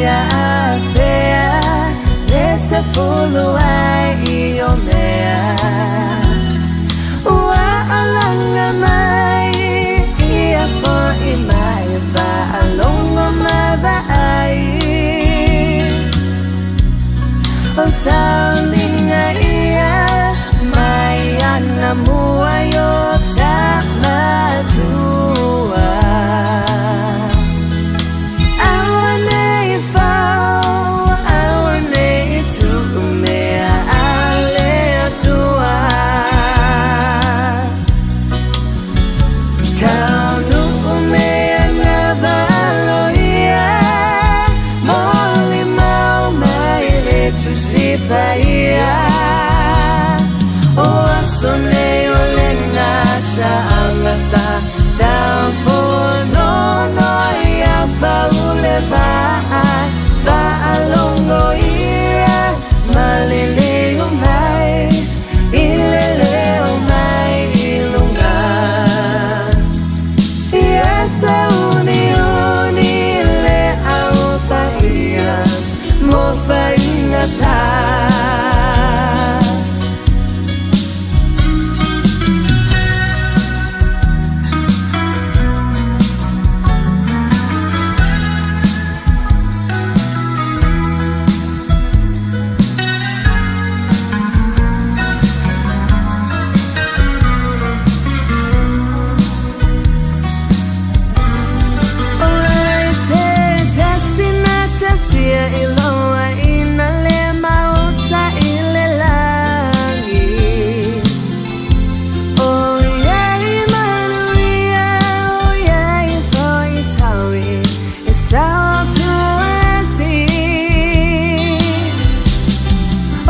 ia afea Le sefulu ai i o mea Ua alaga mai Ia fo'i mai Faalogo ma vaai O sauniga ia Mai ana mua i o ta matua Aua nei fau, aua nei tuu mea a le Atua. Taunuu mea na valo ia, molimau mai le Tusi Paia. O aso nei o le gataaga sa taufonono ia faule vaa, faalogo ia maliliu mai i le leo mai i luga. Ia sauniuni le Au Paia mo faigata. O ai se tasi na te fia iloa ina le maota i le lagi. O iai manuia, o iai foi taui, e sao tu esi.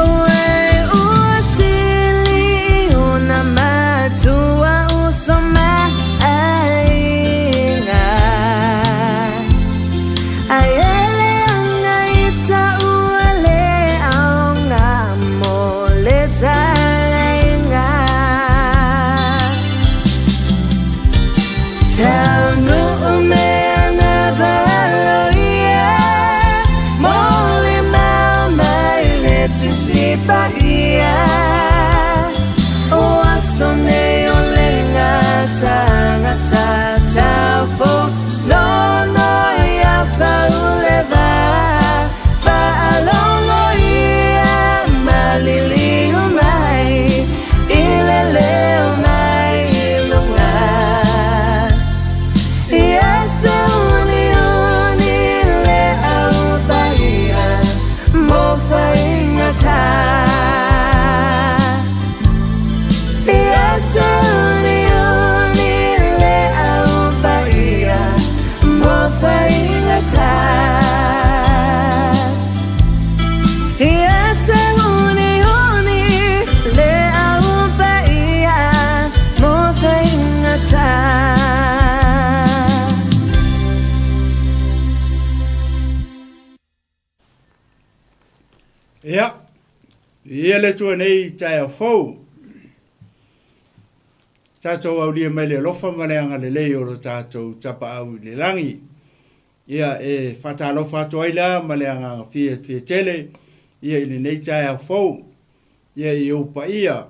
O e ua sili ona matua uso ma aiga. Ai e leaga i taua le aoga mo le talaiga. Taunuu mea na valo ia, molimau mai le Tusi Paia. O aso nei o le gataaga sa taufonono ia faule va, faalogo ia maliliu mai i le leo mai i luga. Ia sauniuni le Au Paia mo faigata. Ia sauniuni le Au Paia mo faigata. Ia sauniuni le Au Paia mo faigata. Ia, ia le Atua nei i taeao fou. Tatou aulia mai le alofa ma le agalelei o lo tatou Tapaau i le lagi. Ia, e faatalofa atu ai la ma le agaga fiafia tele ia i lenei taeao fou. Ia i ou paia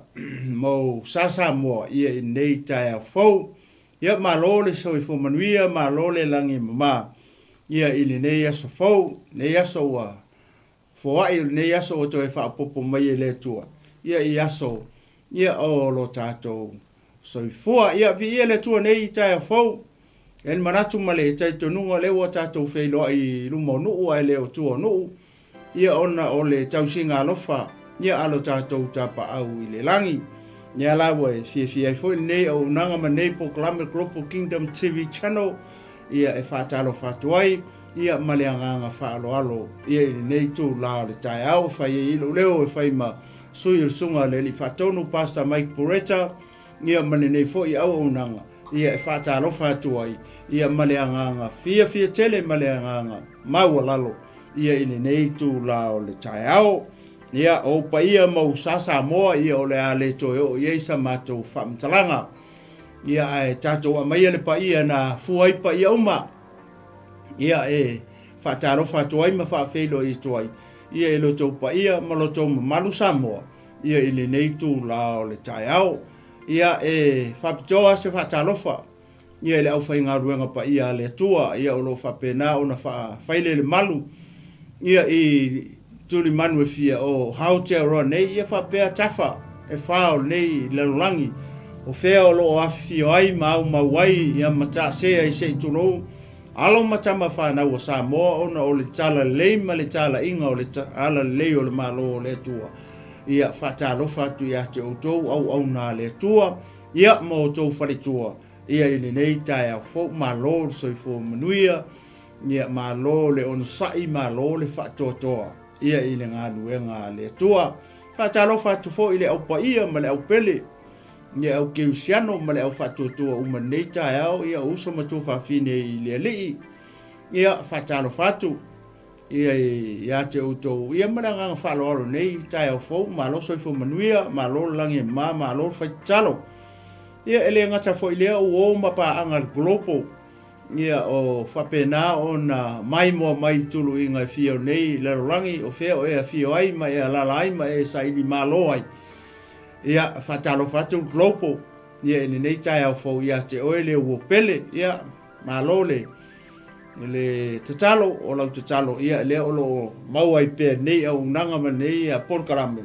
ma ou sa Samoa ia i lenei taeao fou. Ia malo le soifua manuia, malo le lagi e mama ia i lenei aso fou, lenei aso ua foai o lenei aso ua toe faaopoopo mai e le Atua ia i aso ia o lo tatou soifua. Ia viia le Atua nei i taeao fou. E i ai le manatu ma le talitonuga o lea ua tatou feiloai i luma o nuu ae le o tua o nuu, ia ona o le tausiga alofa ia a lo tatou Tapaau i le lagi. Lea la ua e fiafia ai foi lenei auaunaga ma lenei polokalame Global Kingdom TV Channel ia e faatalofa atu ai ia ma le agaga faaaloalo ia i lenei itula o le taeao e fai ai lou leo e fai ma sui o le Susuga a le Alii Faatonu Pastor Mike Buretta ia ma lenei foi auaunaga ia e faatalofa atu ai ia ma le agaga fiafia tele ma le agaga maualalo ia i lenei itula o le taeao. Ia, o ou paia ma ou sa Samoa, ia o le a le toe oo i ai sa matou faamatalaga. Ia, ae tatou aumaia le paia na fua ai paia uma. Ia, e faatalofa atu ai ma faafeiloai atu ai ia i lo outou paia ma lo outou mamalu Samoa ia i lenei itula o le taeao. Ia e faapitoa se faatalofa ia i le aufaigaluega paia a le Atua ia o lo o faapena ona faafailelemalu ia i tulimanu e fia o Aotearoa nei ia faapea tafa e fa o lenei lalolagi o fea o lo o afifio ai ma aumau ai ia ma taase ai se i tulou alo ma tama fanau a Samoa ona o le talalelei ma le talaiga o le alalelei o le Malo o le Atua. Ia faatalofa atu ia te outou auauna a le Atua ia ma outou faletua ia i lenei taeao fou. Malo le soifua manuia, ia malo le onosai, malo le faatoatoa ia i le galuega a le Atua. Faatalofa atu foi i le au paia ma le au pele, ia au keusiano ma le au faatuatua uma i lenei taeao, ia o uso ma tuafafine i le Alii. Ia faatalofa atu ia ia te outou ia ma le agaga faaaloalo nei taeao fou. Malo soifua manuia, malo le lagi e mama, malo le fai tatalo. Ia e le gata foi lea ua o ma paaga le global ia o faapena ona maimoa mai i tuluiga e fia o nei lalolagi o fea o e afio ai ma e alala ai ma e saili malo ai. Ia faatalofa atu le global ia i lenei taeao fou ia te oe le uo pele. Ia malo le le tatalo o lau tatalo ia lea o lo o maua ai pea nei auaunaga ma nei polokalame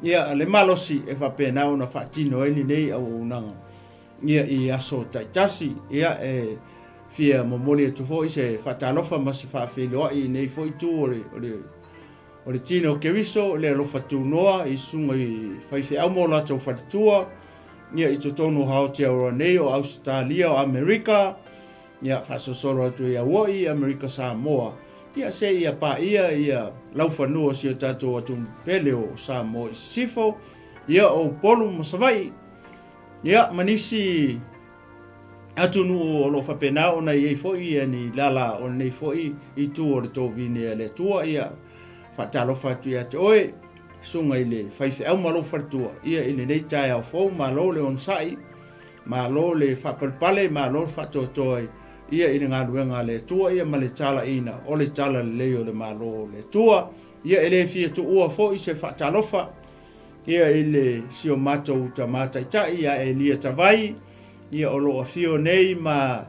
ia le malosi e faapena ona faatino ai lenei auaunaga ia i aso taitasi. Ia e fia momoli atu foi se faatalofa ma se faafeiloai i nei foi itu o le o le o le tino o Keriso, le alofa tunoa i susuga i faifeau ma o latou faletua ia i totonu o Aotearoa nei, o Ausetalia, o Amerika, Ia faasolosolo atu i Auoi, Amerika Samoa, ia seia paia ia laufanua o si o tatou atunuu pele o Samoa i Sisifo, ia o Upolu ma Savaii, ia ma nisi atunuu o lo o faapena ona i ai foi ia ni lala o lenei foi itu o le tovine a le Atua. Ia faatalofa atu ia te oe, susuga i le faifeau ma lou faletua, ia i lenei taeao fou, malo le onosai. Malo le faapalepale, malo le faatoatoa ia i le galuega a le Atua ia ma le talaiina o le talalelei o le Malo o le Atua. Ia e le fia tuua foi se faatalofa ia i le si o matou tama taitai ia Elia Tavai, ia o lo o afio nei ma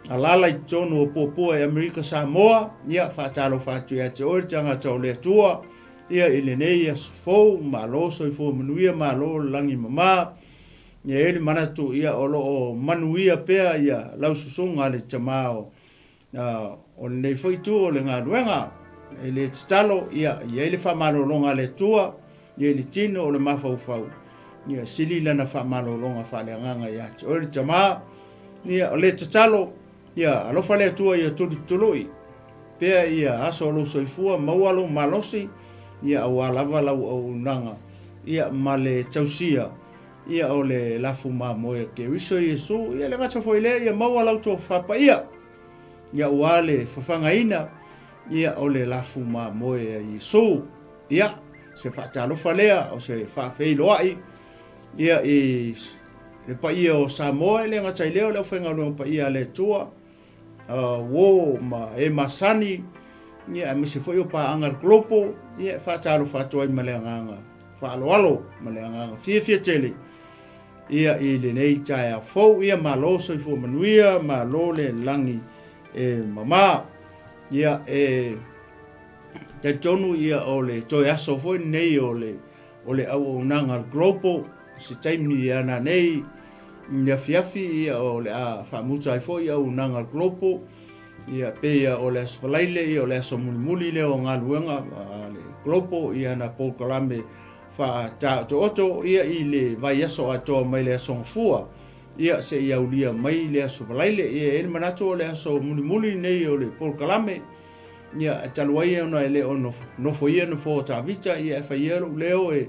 alala i totonu o Puapua i Amerika Samoa. Ia faatalofa atu ia te oe le tagata o le Atua ia i lenei aso fou, malo soifua manuia, malo le lagi mama. Ia e i ai le manatu, ia, o lo o manuia pea ia lau susuga le tama o, o lenei foi itu o le galuega. E le tatalo, ia, i ai le faamalologa a le Atua, ia i le tino o le mafaufau, ia sili lana faamalologa faaleagaga ia te oe le tama. Ia, o le tatalo, ia alofa le Atua ia tulutului pea ia aso o lou soifua, maua lou malosi, ia aua lava lau auaunaga, ia ma le tausia Ia o le lafu mamoe a Keriso Iesu, ia le gata foi lea ia maua lau tofa paia. Ia ua le fafagaina, ia o le lafu mamoe a Iesu. Ia, se faatalofa lea, o se faafeiloai, ia i le paia o Samoa, e le gata i lea o le aufaigaluega paia a le Atua, uo ma e masani, ia aemaise foi o paaga le kolopo, ia e faatalofa atu ai ma le agaga faaaloalo ma le agaga fiafia tele ia i lenei taeao fou. Ia malo soifua manuia, malo le lagi e mama. Ia e talitonu ia o le toe aso foi lenei o le o le auaunaga a le Global, se taimi ana nei i le afiafi ia o le a faamuta ai foi auaunaga a le Global. Ia pei o le aso Faraile ia o le aso mulimuli lea o galuega a le Global ia ana polokalame faataotooto ia i le vaiaso atoa mai le aso Gafua ia seia aulia mai le aso Faraile. Ia e i ai le manatu o le aso mulimuli lenei o le polokalame. Ia, e talu ai ona e le o nofoia nofoa o Tavita, ia e fai ia lou leo e,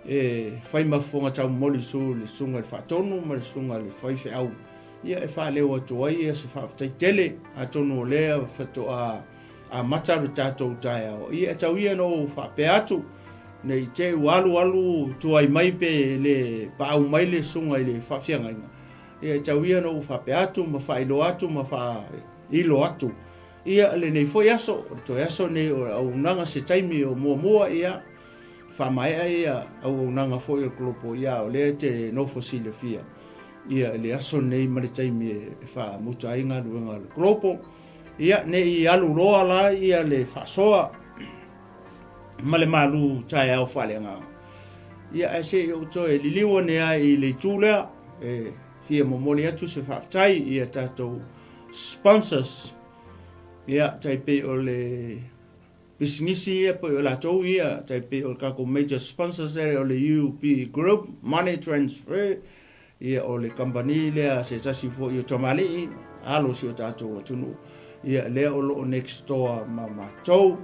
e fai ma fofoga taumoli su le susuga i le faatonu ma le susuga i le faifeau, ia e faaleo atu ai ia se faafetai tele, atonu o lea faatoa amata lo tatou taeao. Ia e tau ia na ou faapea atu, ne i te i ua alu alu tuai mai pe le paau mai le susuga i le faafeagaiga, ia e tau ia na ou faapea atu ma faailoa atu ma faailo atu. Ia, lenei foi aso, o le toe aso lenei o le auaunaga se taimi o muamua, ia, faamaea ia auaunaga foi o le kolopo, ia, o lea e te nofo silafia, ia, le aso lenei ma le taimi e faamuta ai galuega a le kolopo. Ia, ne i alu loa la ia le faasoa ma le malu taeao faaleagaga. Ia, ae se i ou toe liliu ane ai i le itu lea, e fia momoli atu se faafetai i a tatou sponsors, ia, tai pei o le pisinisi ia pei o latou ia, tai pei o le tatou major sponsors lea o le UB Group Money Transfer, ia o le kamupani lea a se tasi foi o tamalii, alo o si o tatou atunuu, ia lea o lo o next door ma matou.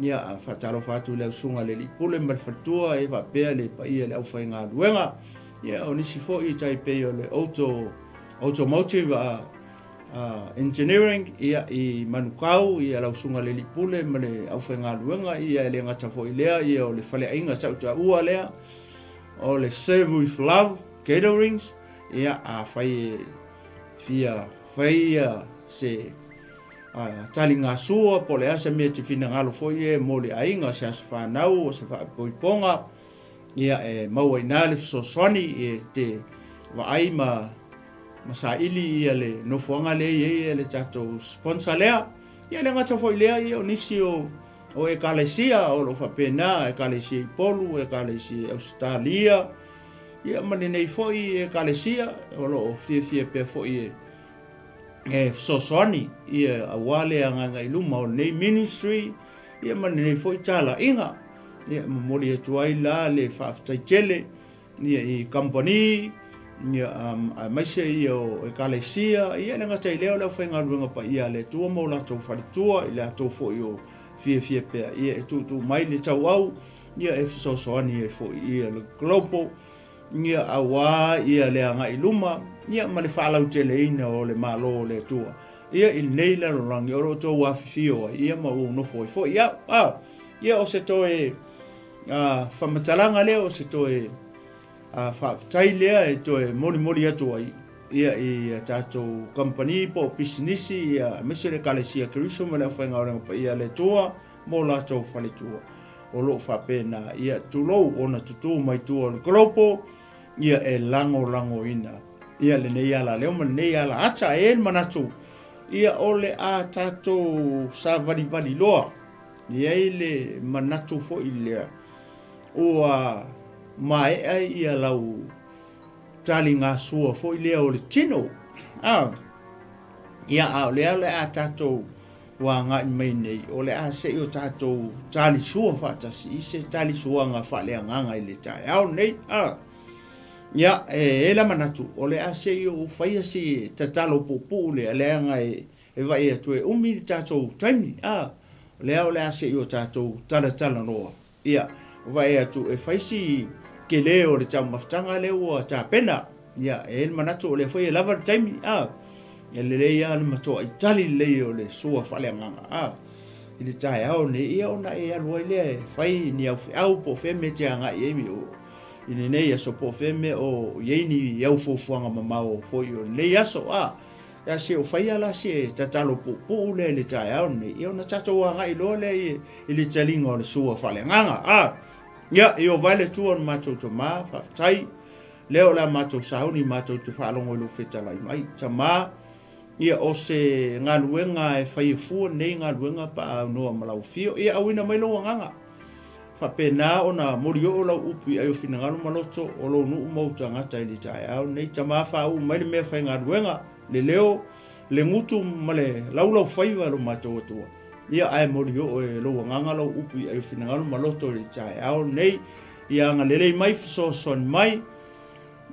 Ia, faatalofa atu i lau susuga i le Alii Pule ma le faletua, ia faapea le paia i le aufaigaluega. Ia o nisi foi tai pei o le Auto Automotive Engineering ia, i Manukau, ia lau susuga i le Alii Pule ma le aufaigaluega, ia e le gata foi i lea, ia o le faleaiga tautaua lea, o le Serve with Love Caterings, ia afai e fia fai ia se taligasua po o le a se mea e te finagalo foi e mo le aiga, se aso fanau, o se faaipoipoga, ia e maua i ina le fesoasoani e te vaai ma ma saili ia le nofoaga lea e i ai le tatou sponsor lea. Ia le gata foi lea, ia o nisi o o ekalesia o lo o faapena, ekalesia i Upolu, ekalesia i Ausetalia, ia ma lenei foi ekalesia o lo o fiafia pea foi e e fesoasoani ia aua le agaga i luma o lenei ministry ia ma lenei foi talaiga. Ia momoli atu ai la le faafetai tele ia i kamupani ia aemaise ia o ekalesia ia le gata i lea o le aufaigaluega paia a le Atua ma o latou faletua i latou foi o fiafia pea ia e tuutuu mai le tauau ia e fesoasoani ai foi ia le global ia aua ia le agai i luma ia ma le faalauteleina o le Malo o le Atua ia i lenei lalolagi o lo o outou afifio ai ia ma ua nofo ai foi au. A, ia o se toe faamatalaga lea, o se toe faafetai lea e toe molimoli atu ai ia i a tatou kamupani po o pisinisi ia aemaise le Ekalesia Keriso ma le aufaigaluega paia a le Atua mo latou faletua o lo o faapena ia tulou ona tutū mai tua o le kolopo ia e lagolagoina ia lenei alaleo ma lenei alaata. E i ai le manatu ia o le a tatou savalivali loa. E i ai le manatu foi lea ua maea ia lau taligasua foi lea o le tino. A, ia, a o lea o le a tatou ua agai mai nei, o le a se i o tatou talisua faatasi i se talisuaga faaleagaga i le taeao nei. A, ia, e i ai la manatu, o le a se i ou faia si tatalo puupuu lea, leaga e E vaai atu e umi le tatou taimi, a, o lea o le a se i o tatou talatalanoa. Ia, vaai atu e fai si tele o le taumafataga lea ua tapena. Ia, e i ai le manatu o lea foi e lava le taimi, a, e lelei lava le matoai tali lelei o le sua faaleagaga, a, i le taeao nei, ia ona e alu ai lea e fai ni au feau po o fea mea e te agai i ai i lenei aso, po o fea mea o i ai ni au fuafuaga mamao foi o lenei aso, a. Ia se o faia la se tatalo puupuu lea i le taeao lenei, ia ona tatou agai loa lea i le taliga o le sua faaleagaga. A, ia, i o vai le Atua o le matou Tama, faafetai, lea o le a matou sauni matou te faalogo i lou fetalai mai. Tama, ia o se galuega e faia fua lenei galuega pe a aunoa ma lau afio. Ia auina mai lou agaga. Faapena ona molioo lau upu i ai o finagalo ma loto o lou nuu ma ou tagata i le taeao lenei. Tama faauu mai le mea faigaluega, le leo, le gutu ma le laulaufaiva e lo matou Atua. Ia ae molioo e lou agaga lau upu i ai o finagalo ma loto i le taeao lenei. Ia agalelei mai, fesoasoani mai,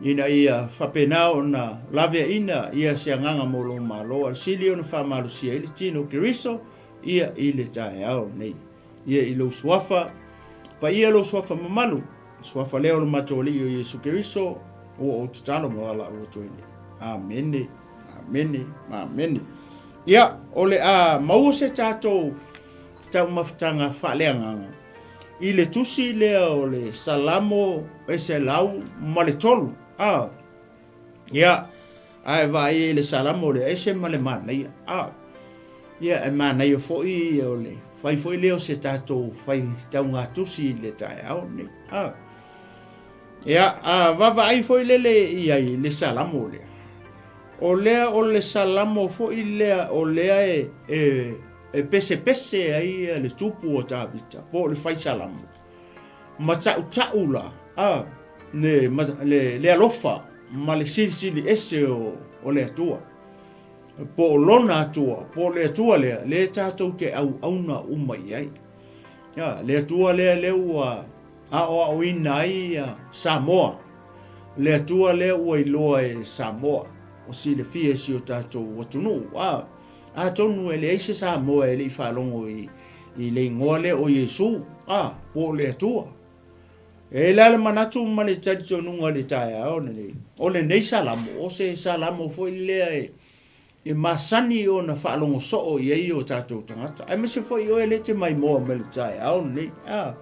ina ia faapena ona laveaina ia se agaga mo lou Malo, a o le sili ona faamalosia ai le tino o Keriso ia i le taeao lenei. Ia i lou suafa, paia lou suafa mamalu, suafa lea o le matou Alii o Iesu Keriso, ua ou tatalo ma valaau atu ai nei. Amene, amene, amene. Ia, o le a maua se tatou taumafataga faaleagaga i le tusi lea o le Salamo e 103. A, ia, ae vaai i le Salamo lea, ese ma le manaia. A, Ia, e manaia foi o le fai foi lea o se tatou faitaugatusi i le taeao lenei. A. Ia, a vaavaai foi lele i ai i le Salamo lea. O lea o le Salamo foi lea o lea e, e, e pesepese ai le tupu o Tavita, po o le fai Salamo. Ma ta'uta'u la, a, le, le, le alofa ma le silisili ese o, o le Atua. Po o lona Atua, po o le Atua lea, lea tatou te auauna uma i ai. A, le Atua lea lea ua aoaoina ai Samoa, le Atua lea ua iloa e Samoa, ua silafia e si o tatou atunuu. A, atonu e leai se Samoa e le i faalogo i, i le igoa lea o Iesu, a, po o le Atua. E i ai la le manatu ma le talitonuga i le taeao lenei, o lenei Salamo, o se Salamo foi lea e, e masani ona faalogo soo i ai o tatou tagata, aemaise foi oe lea e te maimoa mai le taeao lenei. A,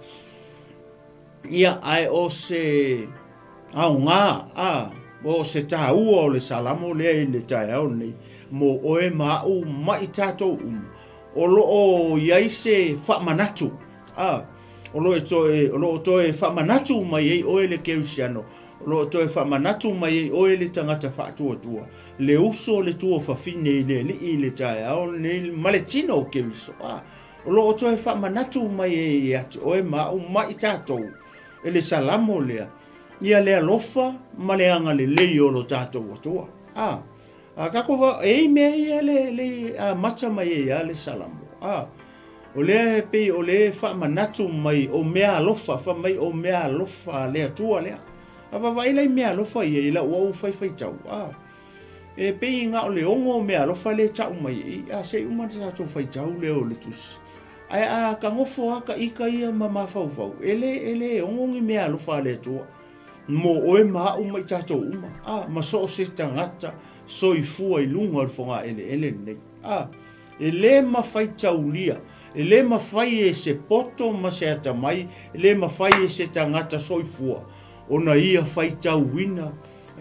ia, ae o se aoga, a, o se taua o le Salamo lea i le taeao lenei, mo oe ma au ma i tatou uma, o lo o i ai se faamanatu, A, o lo e toe, o lo o toe faamanatu mai ai oe le Kerisiano, o lo o toe faamanatu mai ai oe le tagata faatuatua, le uso o le tuafafine i le Alii i le taeao lenei ma le tino o Keriso. A, o lo o toe faamanatu mai ai ia te oe ma au ma i tatou e le Salamo lea, ia le alofa ma le agalelei o lo tatou Atua. A, a tatou va, e i ai mea ia le, le amata mai ai lava le Salamo. A, O lea e pei o le faamanatu mai o mea alofa, fai mai o mea alofa a le Atua lea. A vaavaai la i mea alofa ia i lau au faifaitau, a, e pei na o le 6 mea alofa lea e tau mai i i, a se i uma ona tatou faitau lea o le tusi. Ae a tagofo lava ta ita ia ma mafaufau, e le, e le 6 ni mea alofa a le Atua mo oe ma au ma i tatou uma, a, ma so o se tagata soifua i luga o le fogaeleele lenei. A. E le mafaitaulia, e le mafai e se poto ma se atamai, e le mafai e se tagata soifua ona ia faitauina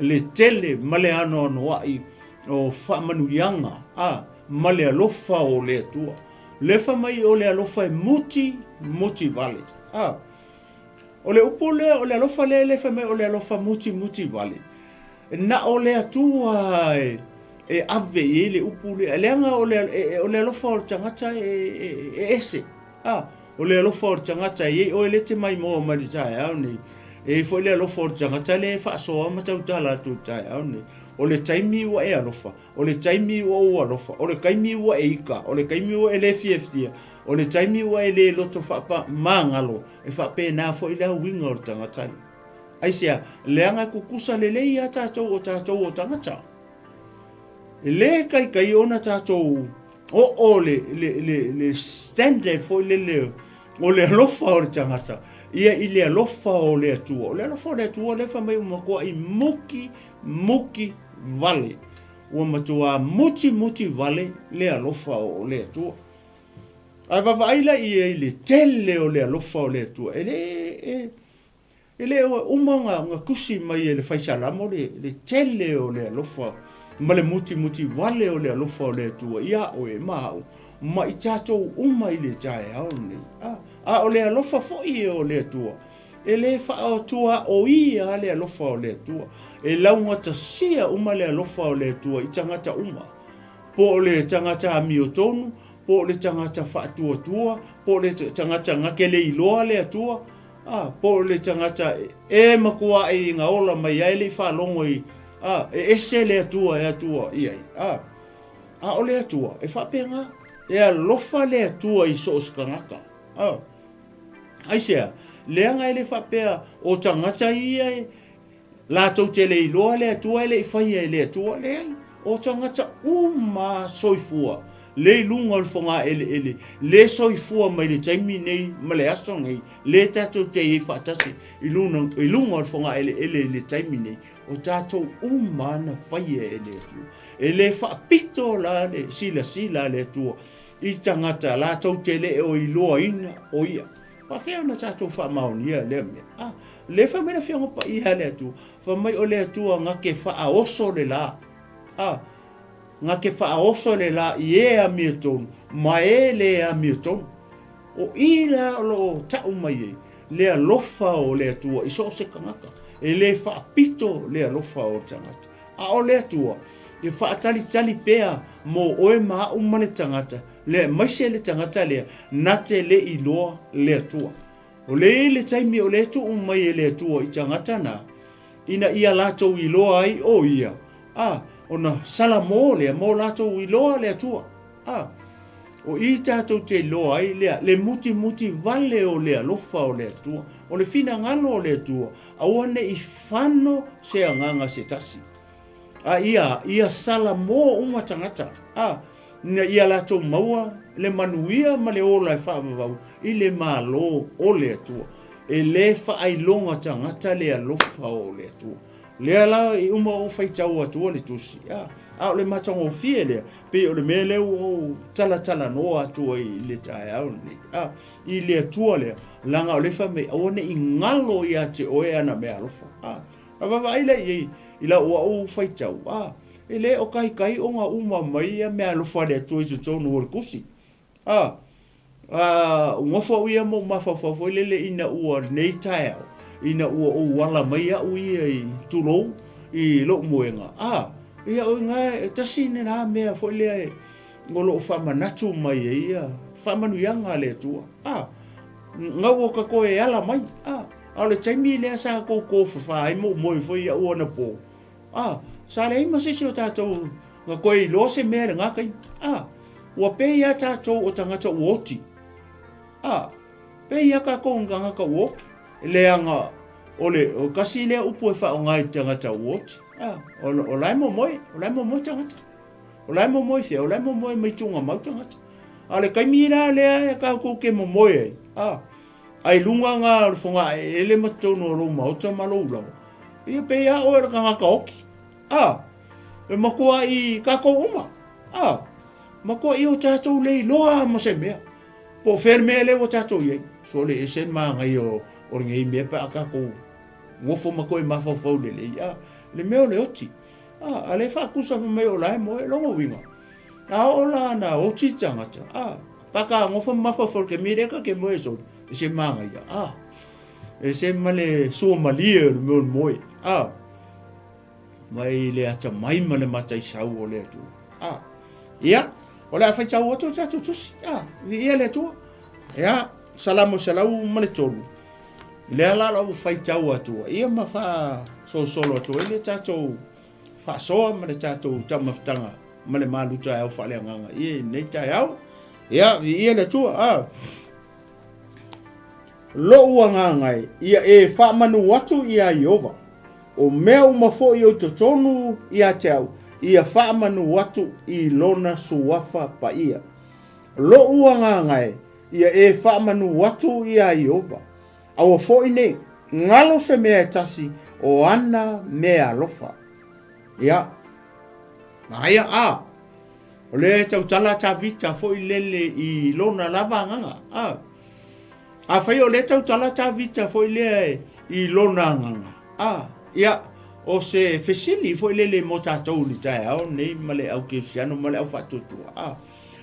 le tele ma le anoanoai o faamanuiaga a ma le alofa o le Atua. Le fai mai o le alofa e muti, muti vale. A o le upu lea, o le alofa lea le fai mai o le alofa muti, muti vale. Na o le Atua e, e ave i ai le upu lea. Leaga o le, e, o le alofa o le tagata e, e, e ese. A, o le alofa o le tagata e i ai oe lea e te maimoa mai le taeao nei. E i ai foi le alofa o le tagata lea e faasoa ma tautala atu i le taeao nei. O le taimi ua e alofa, o le taimi ua ou alofa, o le taimi ua e ika, o le taimi ua e le fiafia, o le taimi ua e le loto faamagalo, e faapena foi le auiga o le tagata lea. Aisea? Leaga e kukusa lelei a tatou o tatou o tagata. E le kaikai ona tatou oo le, le, le, le standard foi lele o le alofa o le tagata ia i le alofa o le Atua. O le alofa o le Atua lea fai mai ua matuai muki muki vale. Ua matua muti muti vale le alofa o le Atua. Ae vaavaai la i ai le tele o le alofa o le Atua. E le, e, E le o uma ona tusi mai e le Fai Salamo le, le tele o le alofa ma le mutimuti vale o le alofa o le Atua iā oe ma au ma i tatou uma i le taeao lenei. A, a o le alofa foi o le Atua, e le faaotuaoia le alofa o le Atua. E laugatasia uma le alofa o le Atua i tagata uma, po o le tagata amiotonu, po o le tagata faatuatua, po o le tagata na te le iloa le Atua, A, po o le tagata e matua i na ola mai ai e le i faalogo i, a, e ese le Atua e Atua i ai. A, a o le Atua e faapena, e alofa le Atua i so o se tagata. A, aisea, leaga e le faapea o tagata ia e, Latou te le iloa le Atua e le i faia e le Atua, leai, o tagata uma soifua le i luga o le fogaeleele, le soifua mai le taimi nei ma le aso nei, le tatou te i ai faatasi i luga, i luga o le fogaeleele i le taimi nei, o tatou uma na faia e le Atua. E le faapito la le silasila a le Atua i tagata latou te le o iloaina o ia. Faafefea ona tatou faamaonia lea mea? A, lea fai mai le Afioga Paia a le Atua, fai mai o le Atua na te faaoso le la. A, Na te faaoso le la i e amiotonu ma e le amiotonu. O i la o lo o tau mai ai le alofa o le Atua i so o se tagata. E le faapito le alofa o le tagata. A o le Atua, e faatalitali pea mo oe ma au ma le tagata lea, aemaise le tagata lea na te le iloa le Atua. O lea e i ai le taimi o lea e tuu mai e le Atua i tagata na, ina ia latou iloa ai o Ia, a, ona salamo lea mo latou iloa le Atua. A, o i tatou te iloa ai lea, le mutimuti vale o le alofa o le Atua, o le finagalo o le Atua, aua ne i fano se agaga se tasi. A ia, ia salamo uma tagata, a, ina ia latou maua le manuia ma le ola e faavavau i le Malo o le Atua. E le faailoga tagata le alofa o le Atua. Lea la i uma ou faitau atua le tusi, a, a o le matagofie lea, pei o le mea lea ua ou talatalanoa atu ai i le taeao lenei, a, i le Atua lea, leaga o lea e fai mai, aua ne i galo ia te oe ana meaalofa. A, a vaavaai la i ai i lau au faitau, a, e le o kahikahi ona uma mai ia meaalofa a le Atua i totonu o le tusi. A, a, ua nofo au ia ma ou mafaufau foi lele ina ua lenei taeao, ina ua ou ala mai au ia i, tulou, i lou moega, a, ia o ina e tasi lena mea foi lea e, o lo o faamanatu mai ai ia faamanuiaga a le Atua. A, gau o ka toe ala mai, a, a o le taimi lea sa tou tofafa ai ma ou moe foi iaʻu anapo, A, sa leai ma se isi o tatou na toe iloa se mea i lena taimi. A, ua pei lava tatou o tagata ua oti. A, pei lava tatou o tagata ua oti. Leaga o le o tasi lea upu e faaaoga i le tagata ua oti. A, o, o la e momoe, o la e momoe tagata. O la e momoe fea, o la e momoe mai tuugamau tagata. A o le taimi la lea e tatou te momoe ai, a, A i luga ngā o le fogaeele ma totonu o lou maota ma lou lawa, ia pei a oe o le tagata oki. A, e matua i kākou uma. A, matua i o tātou le iloa ma se mea. Po o fea le mea lea ua tātou i ai. So le ese le māngaia o, o lenei mea pe a kākou nofo ma toe mafaufau lelei. A, le mea o le oti. A, a le faatusa fai mai o la e moe, lona uiga. A oo la na oti le tagata, a, paka nofo ma mafaufau ke mea lea ka ke moe soli, e se māngaia, a, e se ma le sua malie o le mea o le moe, a, mai le atamai ma le mataisau o le Atua. A, ia, o le a faitau atu o tatou tusi, a, viia le Atua. Ia, Salamo 103, lea la lau faitau atu, ia ma faasolosolo atu ai le tatou faasoa ma le tatou taumafataga ma le malu taeao faaleagaga ia i lenei taeao. Ia, viia le Atua. A. Lo'u agaga e, ia e faamanu atu iā Ieova. O mea uma foi o i totonu ia te au, ia faamanu atu i Lona suafa paia. Lo'u agaga e, ia e faamanu atu iā Ieova. Aua foi nei galo se mea e tasi o ana mea alofa. Ia, aia a, o le tautala a Tavita foi lele i lona lava agaga. A, afai o le tautala a Tavita foi lea i lona agaga. A, ia, o se fesili foi lele mo tatou i le taeao nei ma le au kerisiano ma le au faatuatua. A,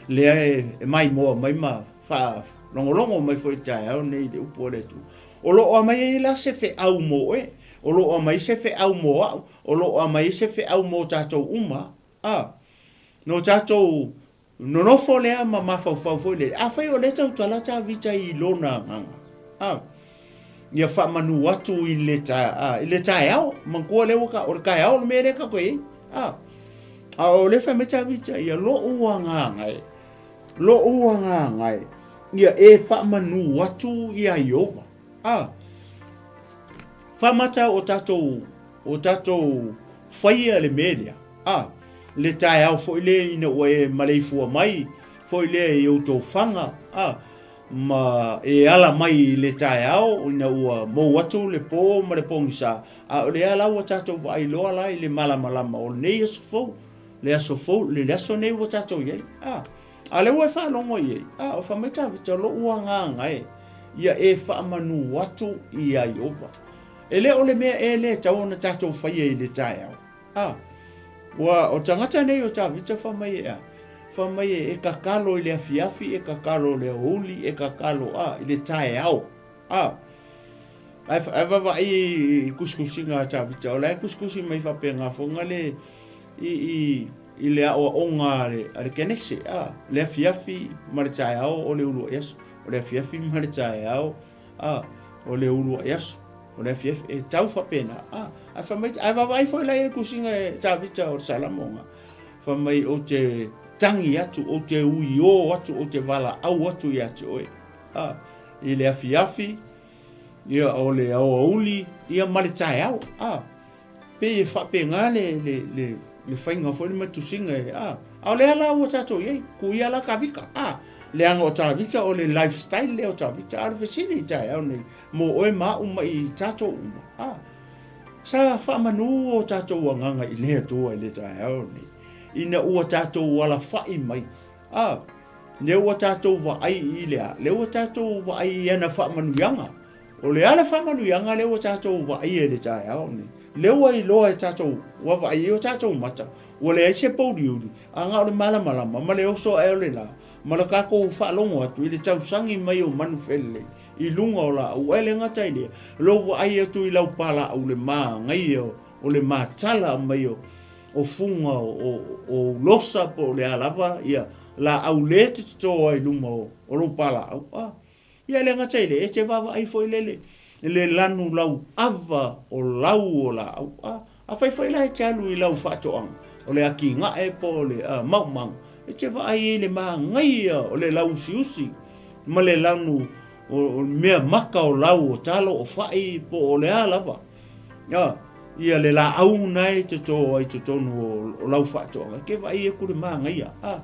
lea e maimoa mai ma Faalogologo mai foi i le taeao nei i le upu a le Atua. O lo o aumai ai la se feau mo oe, o lo o aumai se feau mo au, o lo o aumai se feau mo tatou uma, a. No tatou nonofo lea ma mafaufau foi lele. Afai o lea tautala Tavita i lona agaga, a. Ia faamanu atu i le, ta, a, i le taeao. Manatua lea ua ka, o le taeao le mea lea tatou i ai. A. A o lea fai mai Tavita, ia lou agaga e, Loʻu agaga e, ia e faamanū atu iā Ieova. A, faamata o tatou, o tatou faia le mea lea. A, le taeao foi lea ina ua e maleifua mai foi lea i ou tofaga, a, ma e ala mai i le taeao ina ua mou atu le pō ma le pogisa, a o lea la ua tatou vaai loa la i le malamalama o lenei aso fou. Le aso fou, le aso nei ua tatou i ai. A, a lea ua e faalogo i ai, a, o fai mai Tavita, loʻu agaga e, ia e faamanū atu iā Ieova. E le o le mea ea lea e tatau ona tatou faia i le taeao. A, Ua o tagata nei o Tavita fai mai e a? Fai mai e kakalo i le afiafi, e kakalo i le aoauli, e kakalo a i le taeao. A ae vaavaai i tusitusiga a Tavita, o la e tusitusi mai faapena foi le i i le aoaoga a le Kenese, a le afiafi ma le taeao o le uluai aso, o le afiafi ma le taeao a o le uluai aso, o le afiafi, e tau faapena. A ae fai mai, ae vaavaai foi la i le tusiga e Tavita o le Salamoga, fai mai ou te tagi atu, ou te uiō atu, ou te valaau atu ia te oe. A i le afiafi, ia o le aoauli, ia ma le taeao. A pei e faapena le, le, le, le faiga foi le matusiga e, a, a o lea la ua tatou i ai, kuia la Tavita, a, leaga o Tavita o le lifestyle lea o Tavita, a o le fesili i taeao nei, mo oe ma au ma i tatou uma, a, sa faamanu o tatou agaga i le Atua i le taeao nei, ina ua tatou alafai mai, a, lea ua tatou vaai i le a, lea ua tatou vaai i ana faamanuiaga. O le a le faamanuiaga lea ua tatou vaaia i le taeao lenei? Lea ua iloa e tatou, ua vaai ai o tatou mata, ua leai se pouliuli, a na o le malamalama ma le oso ae o le la, ma le tatou faalogo atu i le tausagi mai o manu felelei i luga o laau. Ae le gata i lea, lou vaai atu i lau palaau le manaia o le matala mai o fuga o ulosa po o le a lava ia laau le te toto ai i luma o lou palaau. A. Ia le gata i lea, e te vaavaai foi lele i le lanu lau ava o lau o laau. A, afai foi la e te alu i lau faatoaga, o le atinae po o le maumaga, e te vaai ai i le manaia o le lauusiusi ma le lanu o mea maka o lau o talo o fai po o le a lava. A, ia le laau na e toto ai totonu o lau faatoaga, e te vaai atu le manaia. A,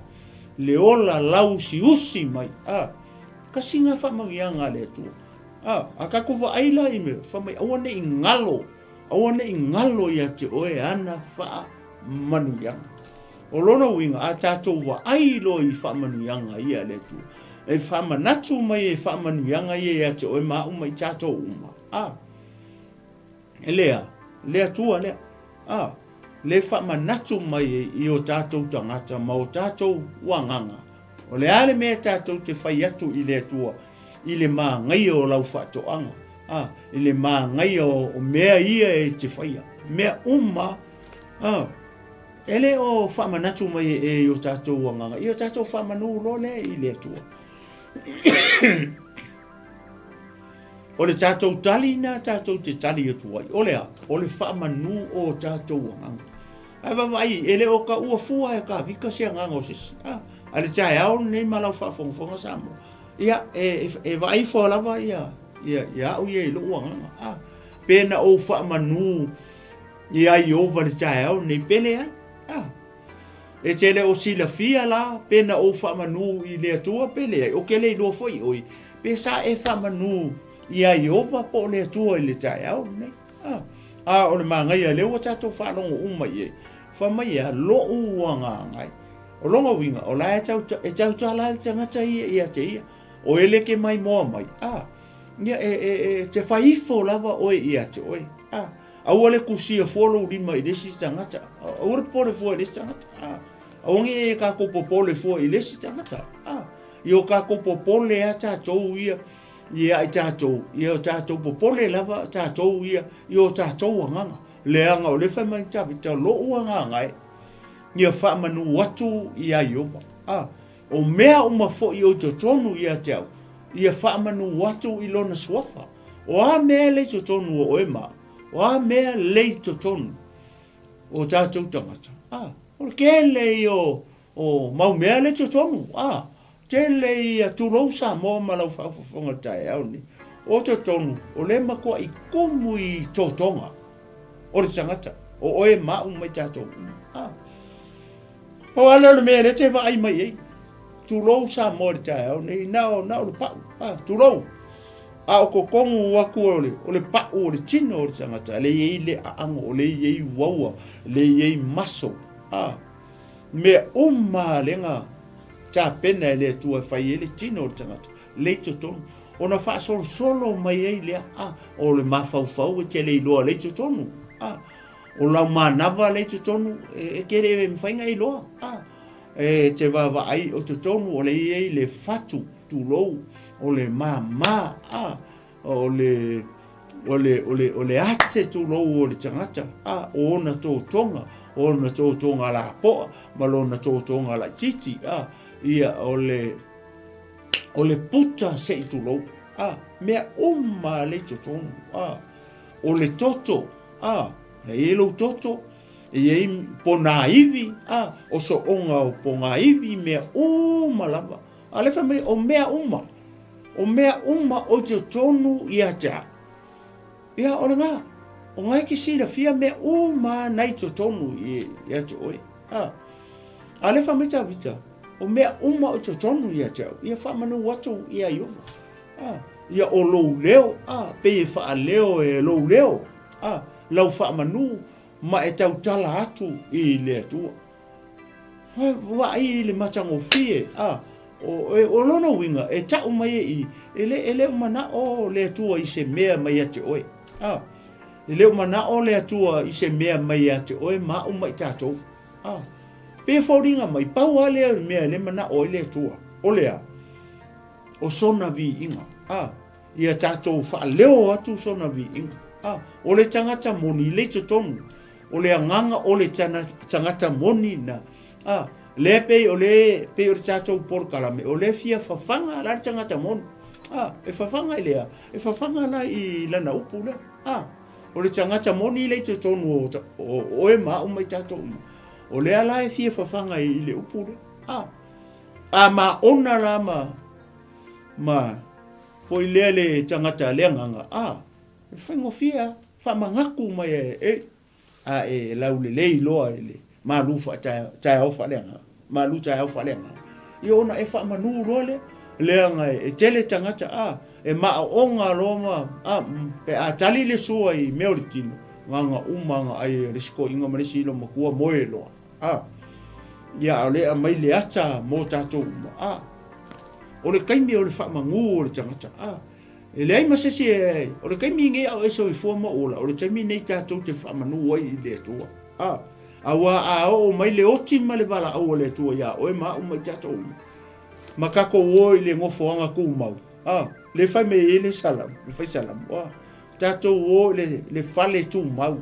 le ola lauusiusi mai. A, Kasi ngā whaamanuiaga a le Atua. A, a tatou vaai la i mea, wha mai, aua nei ngalo, aua nei ngalo ia te oe ana whaamanuiaga. O lona uiga, a tatou vaai loa i faamanuiaga ia a le Atua, e faamanatu mai e faamanuiaga ia ia te oe ma au ma i tatou uma. A, e lea, le Atua lea. A, le faamanatu mai i o tatou tagata ma o tatou agaga. O le a le mea tatou te fai atu i le Atua i le māgaia o lau faatoaga, a, i le māgaia o mea ia e te faia, mea uma, a, e le o faamanatu mai e i o tatou agaga, i o tatou faamanu loa lea i le Atua. O le tatou tali na tatou te tali atu ai, o le a? O le faamanu o tatou agaga. Ae vaavaai, e le o taua fua e Tavita se agaga o se isi. A, a le taeao lenei ma lau faafogafoga Samoa. Ia, e, e, e vaai fua lava ia, ia, ia au ia i lou agaga. A, pe na ou faamanu ia Ieova le taeao lenei, pe leai. A, E te le o silafia la pe na ou faamanu i le Atua pe leai, ou te le iloa foi ʻoe, pe sa e faamanu iā Ieova po o le Atua i le taeao lenei. A, a o le manaia lea ua tatou faalogo uma i ai, fai mai e a loʻu agaga e. O lona uiga, o la e tau, e tautala ai le tagata ia ia te ia, o e le ke maimoa mai, a, ia e, e, e te fai ifo lava ʻoe ia te ʻoe. A, Aua le kusia fua lou lima i le isi tagata. Aua le popole fua i le isi tagata. A, aua ne i tatou popole fua i le isi tagata. A, i o tatou popole a tatou ia, ia i tatou, ia o tatou popole lava tatou ia, i o tatou agaga. Leaga o le fai mai Tavita, loʻu agaga e, ia faamanu atu iā Ieova. A, o mea uma foi o i totonu ia te au, ia faamanu atu i lona suafa. O a mea lei totonu o oe ma au? O a mea lei totonu o tatou tagata? A, o le tele ia o, o mau mea lei totonu. A, tele ia, tulou Samoa ma lau faafofoga i le taeao lenei. O totonu, o lea e matuai tumu i totoga o le tagata, o oe ma au ma i tatou uma. A, pau lava lea o le mea lea e te vaai mai ai. Tulou Samoa i le taeao nei, na o, na o le pau. A, tulou. A o totonu atu o le, o le pau o le tino o le tagata, lea e i ai le aano, o lea e i ai uaua, lea e i ai maso. A, mea uma lea na tapena e le Atua e fai ai le tino o le tagata, lea i totonu. Ona faasolosolo mai ai lea, a, o le mafaufau e te le iloa lea i totonu. A, O lau manava lea i totonu, e te le mafai ona e iloa. A, e te vaavaai o totonu o lea e i ai le fatu, tulou, o le māmā, a, o le, o le, o le, o le ate tulou o le tagata, a, o ona totoga, o ona totoga lapoa, ma lona totoga laitiiti, a, ia, o le, o le puta se i tulou, a, mea uma lea i totonu, a, o le toto, a, e i ai lou toto, e i ai ponaivi, a, o sooga o pogaivi, mea uma lava. A lea fai mai, o mea uma, o mea uma o i totonu ia te au. Ia, o lena, o na e te silafia mea uma na i totonu ia te oe. A, a lea fai mai Tavita, o mea uma o i totonu ia te au, ia faamanu atu ia Ieova. A, ia o lou leo, a, pei e faaleo e lou leo, a, lau faamanu ma e tautala atu i le Atua. Vaai i le matagofie, a, o, e, o lona uiga, e tau mai e i, e le, e le o manao le Atua i se mea mai ia te oe. A, e le o manao le Atua i se mea mai ia te oe ma au ma i tatou. A, pei e foliga mai, pau lava lea o le mea e le manao ai le Atua, o le a? O sona viiga. A, ia tatou faaleo atu sona viiga. A, o le tagata moni le i totonu, o le agaga o le tagata moni na. A, lea pei o le, pei o le tatou polokalame, o lea fia fafaga la le tagata moni. A, e fafaga i le a? E fafaga la i lana upu lea. A, o le tagata moni le i totonu o oe ma au ma i tatou uma. O lea la e fia fafaga i le upu lea. A, a maona la ma, ma foi lea le tagata le agaga, a, e faigofie a, faamanatu mai e, e, a e laulelei loa i le malu faataeao faaleagaga, malu taeao faaleagaga. Ia ona e faamanu loa lea, leaga e tele tagata, a, e maaoga loa ma, a, pe a tali le sua i mea o le tino, gaga uma aga ai e le isi toeaina ma le isi loomatua moe loa. A, ia, a o lea e aumai le ata mo tatou uma. A, o le taimi o le faamanu o le tagata. A, e leai ma se isi e, o le taimi nei a o e soifua ma ola, o le taimi nei tatou te faamanu ai i le Atua. A, auā a oo mai le oti ma le valaau a le Atua iā oe ma au ma i tatou uma, ma tatou o i le nofoaga tumau, a, le fai mai ai le Salamo, le fai Salamo, a, tatou o i le, le fale tumau,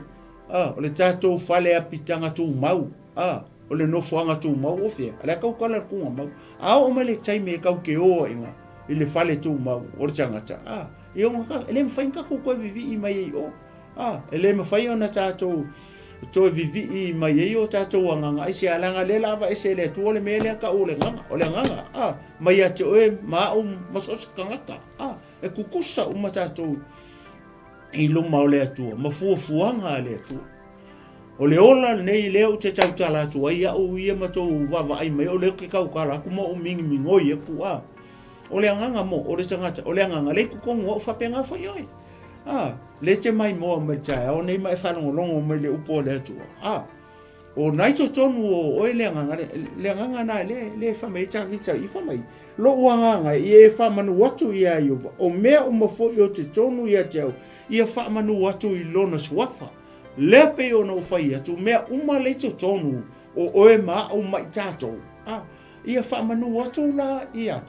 A, o le tatou fale apitaga tumau, a, o le nofoaga tumau o fea? O le a tautala le tugamau. A oo mai le taimi e tau te o ai ina i le fale tumau o le tagata, a, e ono e le mafai ona tatou toe vivii mai ai i o. A, e le mafai ona tatou toe vivii mai ai o tatou agaga. Aisea? Leaga o lea o le a aveese e le Atua le mea lea tau o le agaga, o le agaga, a, mai ia te oe ma au ma so o se tagata, a, e kukusa uma tatou i luma o le Atua ma fuafuaga a le Atua. O le ola lenei lea ou te tautala atu ai au ia ma tou vaavaai mai, o lea ou te tautala atu ma ou migimigoi atu, a. O le agaga mo, o le tagata, o le agaga lea i totonu o au faapena foi oe. A, lea e te maimoa mai le taeao nei ma e faalogologo mai le upu a le Atua. A, o na i totonu o oe le agaga, le, le agaga na lea, lea e fai mai ai Tavita i fai mai, Lou agaga ia e faamanu atu iā Ieova, o mea uma foi o totonu ia te au, ia faamanu atu i Lona suafa. Lea pei ona ou fai atu, mea uma lea i totonu o oe ma au ma i tatou, a, ia faamanu atu la ia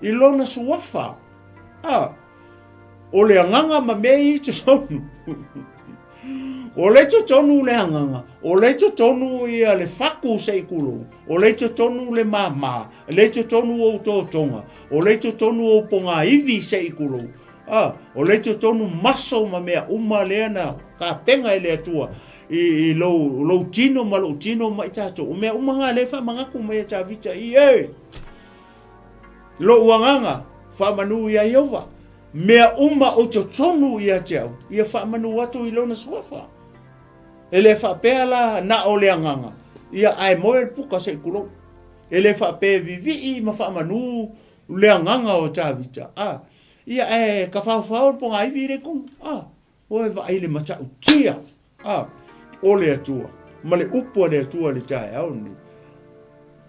i Lona suafa. A, o le agaga ma mea ia i totonu. O lea i totonu le agaga, o lea i totonu ia le fatu se i tulou, o lea i totonu le māmā, o lea i totonu ou totoga, o lea i totonu ou pogaivi se i tulou, a, o lea i totonu maso ma mea uma lea na tapena e le Atua i, i lou, lou tino ma lou tino ma i tatou. O mea uma ngā lea e faamanatu mai e Tavita i e, lou agaga, faamanu iā Ieova. Mea uma o totonu ia te au, ia faamanu atu i lona suafa. E le faapea la na o le agaga, ia ae moe le puka se i tulou. E le faapea e vivii ma faamanu le agaga o Tavita, a, ia ae tafaofao le pogaivi i le tonu, a, oe vaai le matautia. A, o le Atua, ma le upu a le Atua i le taeao lenei.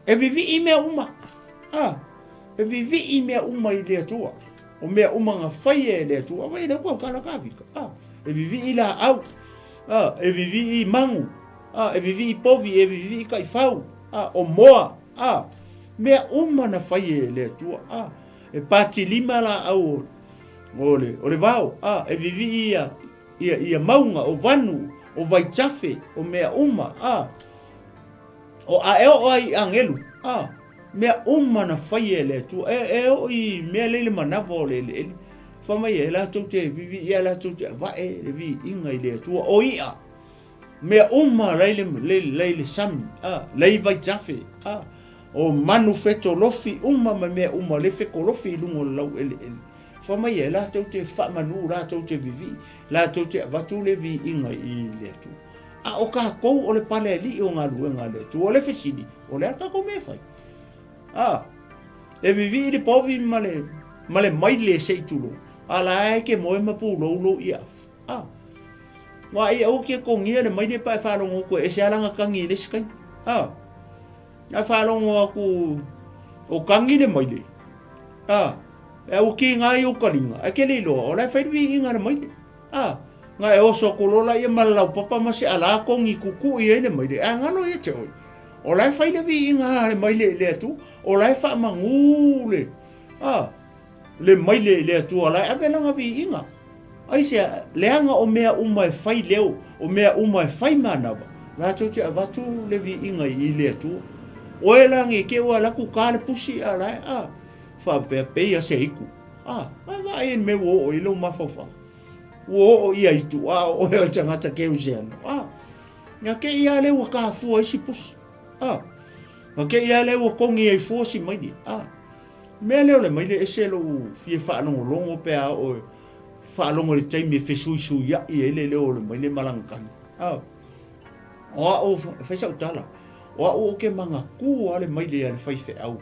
E vivii mea uma. A, e vivii mea uma i le Atua. O mea uma na faia e le Atua. Vai le kua kala ka vika. A, e vivii laau. A, e vivii magu, a, e vivii povi, e vivii taifau, a, o moa, a, mea uma na fai e le Atua, a, e patilima laau o le, o le vao, a, e vivii ia, ia, ia mauga, o vanu, o vaitafe, o mea uma, a, o, a e oo ai i agelu, a, mea uma na fai e le Atua, e, e oo i mea lele manawa o le eleele, Fai mai e latou te viviia latou te avae le viiga i le Atua o i'a mea uma lai le, le, lai le sami, a, lai vaitafe, a, o manu fetolofi uma ma mea uma le fetolofi i luga o le laueleele. Fai mai e latou te faamanu, latou te vivii, latou te avatu le viiga i le Atua. A o kākou o le pale alii o galuega a le Atua, o le fesili, o le a kākou mea e fai? A, e vivii le povi ma le, ma le maile se i tulou, a la e ke moe ma pulou lou ia afu. A, wa i au ke kongia le maile pa e whalongo koe, e se alanga kangi i le sikai. A, a whalongo aku o kangi le maile. A, e au ki ngā i o kalinga, e ke le iloa, o la e whairui i ngā le maile. A, nga e oso aku lola ia ma le laupapa ma se ala kongi kuku i ai le maile, a ngalo ia te oi. O la e fai le viiga a le maile i le Atua, o la e faamagū le, a, le maile i le Atua, o la e ave lana viiga. Aisea, leaga o mea uma e fai leo, o mea uma e fai manava, latou te avatu le viiga i le Atua. Oe la nge ke ua laku ka le pusi a la e, a, faapea pei a se iku. A, a vaai e le mea ua oo i lou mafaufau. Ua oo ia i tu, a o oe o le tagata keu se ano. A, Ia ke ia le ua kafua ai si pusi. A. Ma ke ia le ua kongi ai fua si maile. A. Mea lea o le maile ese lou fia faalogologo pe a oo e faalogo i le taimi e fesuisuiai ai le leo o le maile ma lana kani. A. O au, e fai sau tala, o au ou te magatū lava le maile a le faifeau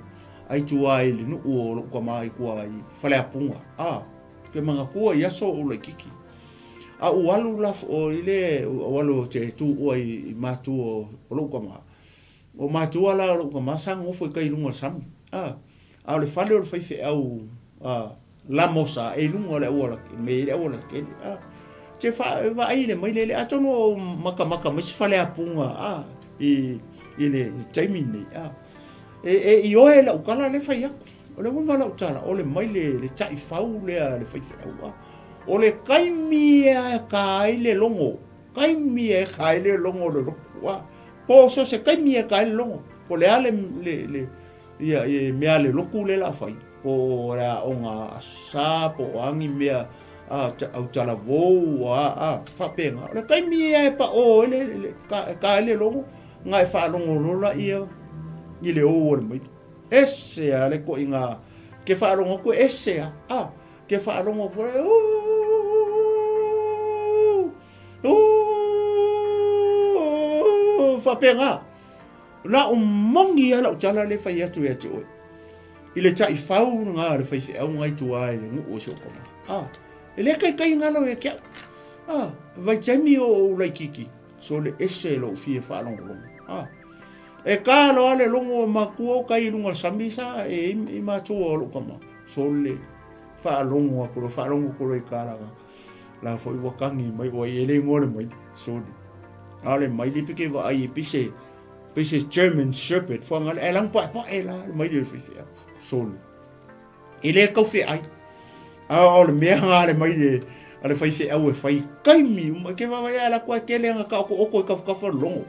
ai tua i le nuu o lou tama i tua i Faleapuga. A. Ou te manatua i aso o ou laitiiti. A ou alu la o i le ou alu ou te tuua i matua o lou tama. O matua la o lou tama sa nofo i tai i luga o le sami. A, a o le fale o le faifeau a Lamosa e i luga o le auala me i le auala tele. A, te fa vaai le maile le atonu o makamaka mai se fale apuga a i i le taimi nei. A, e, e i oe lau tala le fai atu. O le uiga o lau tala, o le maile le taifau lea a le faifeau. A, O le taimi e ka ai le logo, taimi e ka ai le logo o le lotu, a po so se taimi e ka ai le logo, po le a le, le, le, ia, ia mea a le lotu le la fai, po o le aoga a sa, po o a ni mea a au talavou, a, a, faapena. O le taimi e pa o ai le, le, ka, ka ai le logo, nga e faalogo lola ia i le ou o le maile. Ese a le koʻiga, ke faalogo atu e ese a, a, Ke faalogo foi, Ooh! Ooh! Faapena. Na o moni lava lau tala lea e fai atu ia te oe. I le taifau lena a le faifeau na i tua i le nuu o si ou tama. Ah, e le taitai galo ia te au. Ah, vaitaimi o ou laitiiti, sole ese lou fia faalogologo. Ah, e ka loa le logo o matua o kai i luga o le sami sa e i matua o lou tama. Sole, faalogo atu loa, faalogo atu loa i kalaga. La foi ua kagi mai, ua i e le igoa le maile, sole. A o le maile pe ke vaai e pise, pise German Shepherd, whanga le, e lang pae pae la, le maile le whiwhea, sole. E le kau wheai. A o le mea ngā le maile, a le whaiwheau e whai kaimi, uma ke wawai a la kua kele anga ka oko oko e kafukafu longo.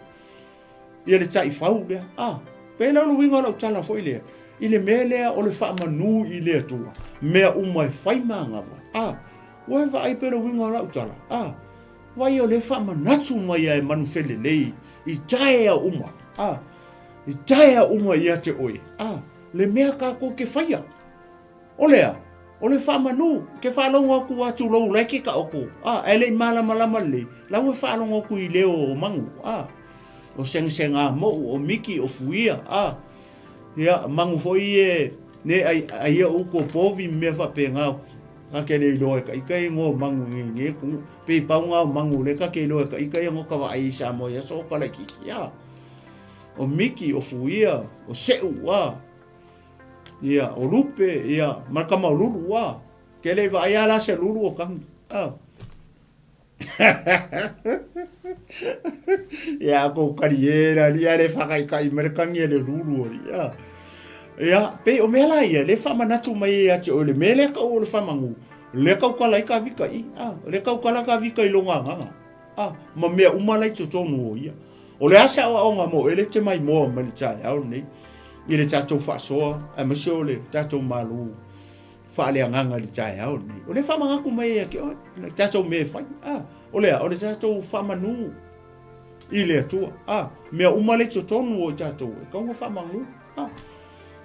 Ia le taifau lea. A, pēlā o le uiga o lau tala foi lea, i le mea lea o le faamanū i le Atua, mea uma e fai manava. A, ua e vaai pea le uiga o lau tala? A, vaai o lea faamanatu mai a e manufelelei i taea uma. A, i taea uma ia te oe. A, le mea kākou ke faia. O le a? O le faamanu, ke faalogo aku a tulou la e ke kaoko, a, ae le i malamalama lelei, la ua faalogo aku i leo o Mangu, a, o Segasega Mou, o Miki, o Fuia, a, ia, Mangu foi e, ne ai, ai ia uku o Povi ma mea faapena, ka ke le iloa e ka ika ingoa o Mangu nge nge ku, pe i pau nga o Mangu le ka ke iloa e ka ika ia ngo ka vaai i Samoa ia so ka laitiiti, a, o Miki, o Fuia, o Seʻu, a, Ia, o Lupe, ia, ma le tama o Lulu, a. Ke le i vaai a la se Lulu o kagi, a. Ia, kou kali e la alii, a le faakaikai mai le kagi a le lulu alii. Ia, ia pei o mea la ia, le faamanatu mai ai ia te oe le mea lea tau o le faamanu, lea tautala ai Tavita i i, a, lea tautala Tavita i lona agaga, a, ma mea uma la i totonu o ia. O le a se aoaoga mo oe lea e te maimoa mai le taeao lenei i le tatou faasoa aemaise o le tatou Malo faaleagaga i le taeao lenei. O lea e faamanatu mai ia te oe le tatou mea e fai. A, o le a? O le tatou faamanu i le Atua. A, mea uma lea i totonu o i tatou e tatau ona faamanu a,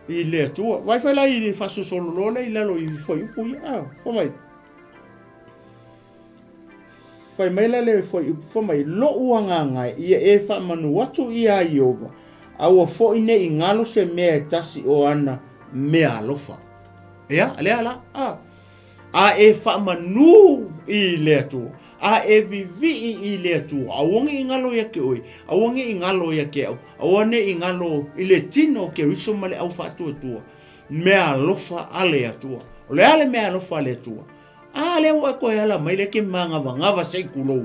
i le Atua. Vaai foi la i le faasolosolo lea i lalo i fuaiupu ia. A, fai mai. Fai mai la le fuaiupu, fai mai, Loʻu agaga e, ia e faamanu atu iā Ieova, aua foi ne i galo se mea e tasi o ana mea alofa. Ia, lea la, a, a e faamanu i le Atua, a e vivii i le Atua, aua ne i galo ia te oe, aua ne i galo ia te au, aua ne i galo i le tino o Keriso ma le au faatuatua, mea alofa a le Atua. O le a le mea alofa a le Atua? A lea ua e toe ala mai lea e te magavagava se i tulou.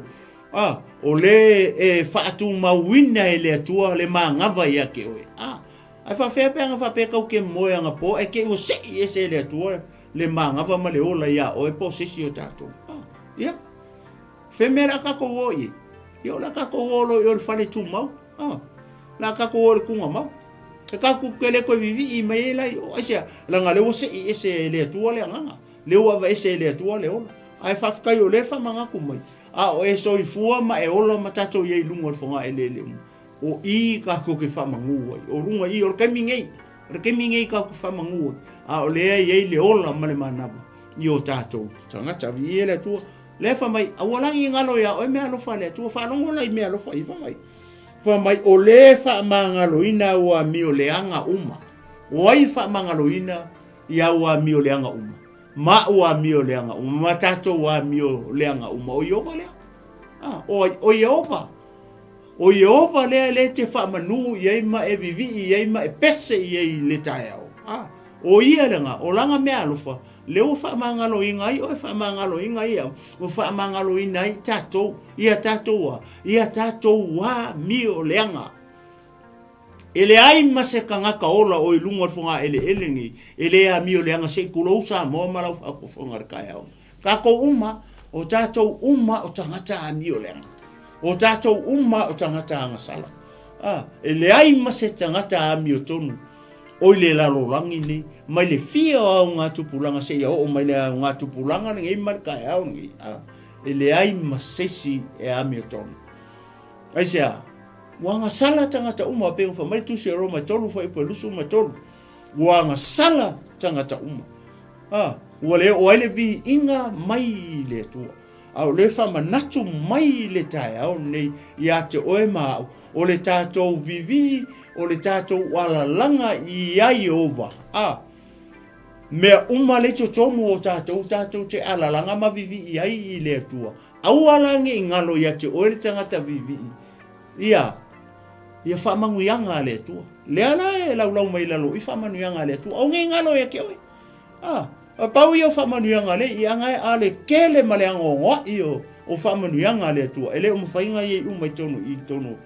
A, o le e faatumauina e le Atua le magava ia te oe. A, ae faafefea pe ana faapea tau te moe anapo ae te i ua sei ese e le Atua le magava ma le ola iā oe po o se isi o tatou. A, ia, fe mea o le a tatou o i ai? Ia o le a tatou o loa i o i le fale tumau. A, o le a tatou o i le tugamau. E tatou te le toe vivii mai ai la i o. Aisea? Leaga o lea ua sei ese e le Atua le agaga. Lea ua aveese e le Atua le ola. Ae faafetai o lea e faamanatu mai, a o e soifua ma e ola ma tatou i ai i luga o le fogaeleele uma, o i tatou te faamanu ai. O luga i, o le taimi nei, o le taimi nei tatou te faamanu ai, a o lea e i ai le ola ma le manava i o tatou tagata. Viia le Atua. Lea fai mai, aua la ne i galo iā oe mea alofa a le Atua. Faalogo la i mea alofa ia, fai mai. Fai mai, o le faamagaloina au amio leaga uma. O ai e faamagaloina i au amio leaga uma, ma au amio leaga uma, ma tatou amio leaga uma, o Ieova lea. Ah, o ai? O Ieova. O Ieova lea lea e te faamanu i ai ma e vivii i ai ma e pese i ai i le taeao. Ah, o ia lena, o lana mea alofa, lea ua faamagaloina ai oe, faamagaloina ai au, ua faamagaloina ai tatou, ia tatou a, ia tatou amio leaga. E leai ma se tagata ola o i luga o le fogaeleele nei e le amio leaga se i tulou Samoa ma lau faafofoga i le taeao nei. Tatou uma, o tatou uma o tagata amio leaga. O tatou uma o tagata agasala. A, e leai ma se tagata amio tonu o i le lalolagi nei, mai le fia o augatupulaga seia oo mai le augatupulaga lenei ma le taeao lenei. A, e leai ma se isi e amio tonu. Aisea? Ua agasala tagata uma, pei ona fai mai le Tusi a Roma e 3 fuaiupu e 23. Ua agasala tagata uma. A, ua le oo ai le viiga mai i le Atua. A o le faamanatu mai i le taeao lenei ia te oe ma au, o le tatou vivii, o le tatou alalaga iā Ieova. A, mea uma lea i totonu o tatou, tatou te alalaga ma vivii ai i le Atua. Aua la ne i galo ia te oe le tagata viivii, ia, ia faamanuiaga a le Atua. Lea la e laulau mai i lalo i faamanuiaga a le Atua. Aua ne i galo ia te oe. A, a pau ia o faamanuiaga a le i aga e a le tele ma le anoanoai o, o faamanuiaga a le Atua. E le o mafai ona ia i uma i totonu i totonu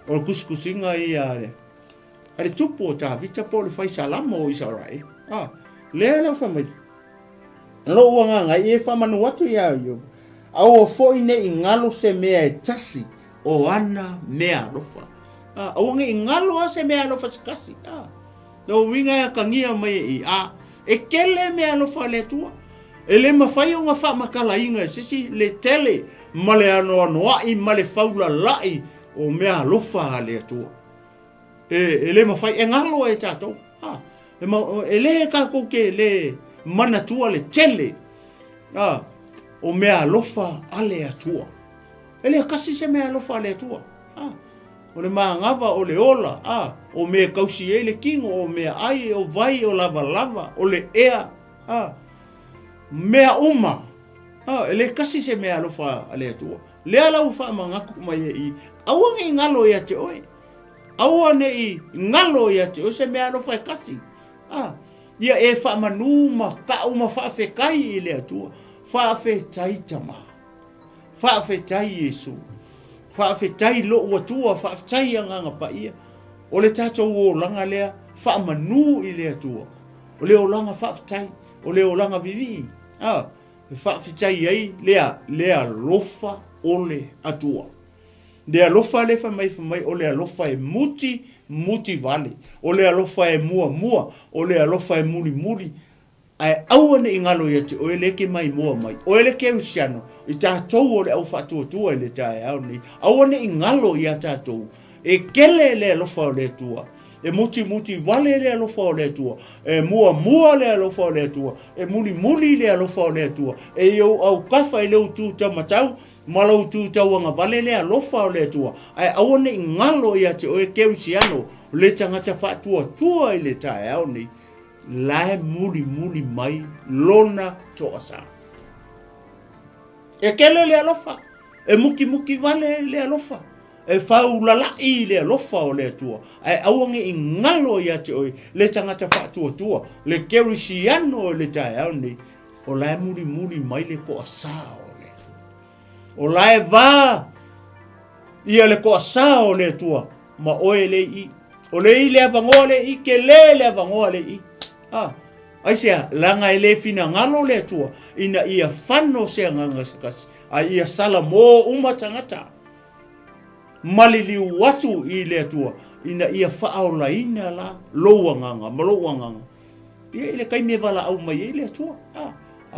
o le tusitusiga ia a le, a le tupu o Tavita po o le fai Salamo o Isaraelu. A, lea la fai mai, Lou agaga e faamanu atu iā Ioba, aua foi ne i galo se mea e tasi o ana mea alofa. A, aua ne i galo a se mea alofa se tasi. A, lou uiga e atagia mai e i, a, e tele mea alofa a le Atua. E le mafai ona faamatalaina e se isi le tele ma le anoanoai ma le faulala'i o mea alofa a le Atua. E, e le mafai, e galo e tatou. A, e, ma, e le tatou te le manatua le tele a, o mea alofa a le Atua. E le kasi se mea alofa a le Atua. A, o le magava, o le ola, a, o mea e tausi ai le kino, o mea ai, o vai, o lavalava, o le ea, a, mea uma. A, e le kasi se mea alofa a le Atua. Lea la ua faamanatu mai e i, aua ne i galo ia te oe. Aua ne i galo ia te oe se mea alofa e kasi. A, ia e faamanu ma kau ma faafetai i le Atua. Faafetai Tama. Faafetai Iesu. Faafetai lou Atua, faafetai Agaga Paia. O le tatou olaga lea faamanu i le Atua. O le olaga faafetai, o le olaga vivii, a, e faafetai ai lea, le alofa o le Atua. Le alofa lea fai mai, fai mai, o le alofa e muti, muti vale. O le alofa e muamua, o le alofa e mulimuli. Ae aua ne i galo ia te oe lea e te maimoa mai, oe le kerisiano, i tatou o le au faatuatua i le taeao lenei, aua ne i galo ia tatou, e tele le alofa o le Atua, e mutimuti vale le alofa o le Atua, e muamua le alofa o le Atua, e mulimuli le alofa o le Atua, e i ou autafa i lou tu taumatau ma lou tu tauagavale le alofa o le Atua, ae aua ne i galo ia te oe kerisiano, le tagata faatuatua i le taeao lenei. La e mulimuli mai lona toasa. E kele le alofa, e mukimuki vale le alofa, e faulalai le alofa o le Atua, ae aua ne i galo ia te oe le tagata faatuatua, le kerisiano i le taeao nei, o la e mulimuli mai le toasa o le Atua. O la e va ia le toasa o le Atua ma oe le i. O le i le avanoa le i, tele le avanoa le i. Ah, aisea, leaga e le finagalo le Atua ina ia fano se agaga se tasi, a ia salamo uma tagata. Maliliu atu i le Atua ina ia faaolaina la lou agaga ma lou agaga. Ia i le taimi e valaau mai ai le Atua. Ah,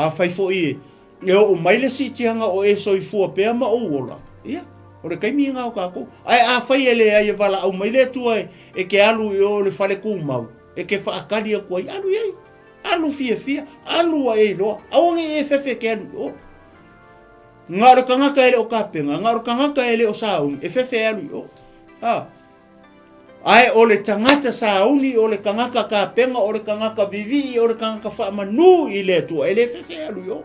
afai foi e E oo mai le siitiaga o e soifua pea ma ou ola, ia, o le taimi lena o tatou. Ae afai e leai e valaau mai le Atua e te alu i o i le fale tumau, e te faatali atu ai, alu i ai, alu fiafia, alu ua e iloa, aua ne i e fefe e te alu i o. Na o le tagata e le o tapena, na o le tagata e le o sauni, e fefe e alu i o. A, ae o le tagata sauni, o le tagata tapena, o le tagata vivii, o le tagata faamanu i le Atua, e le fefe e alu i o.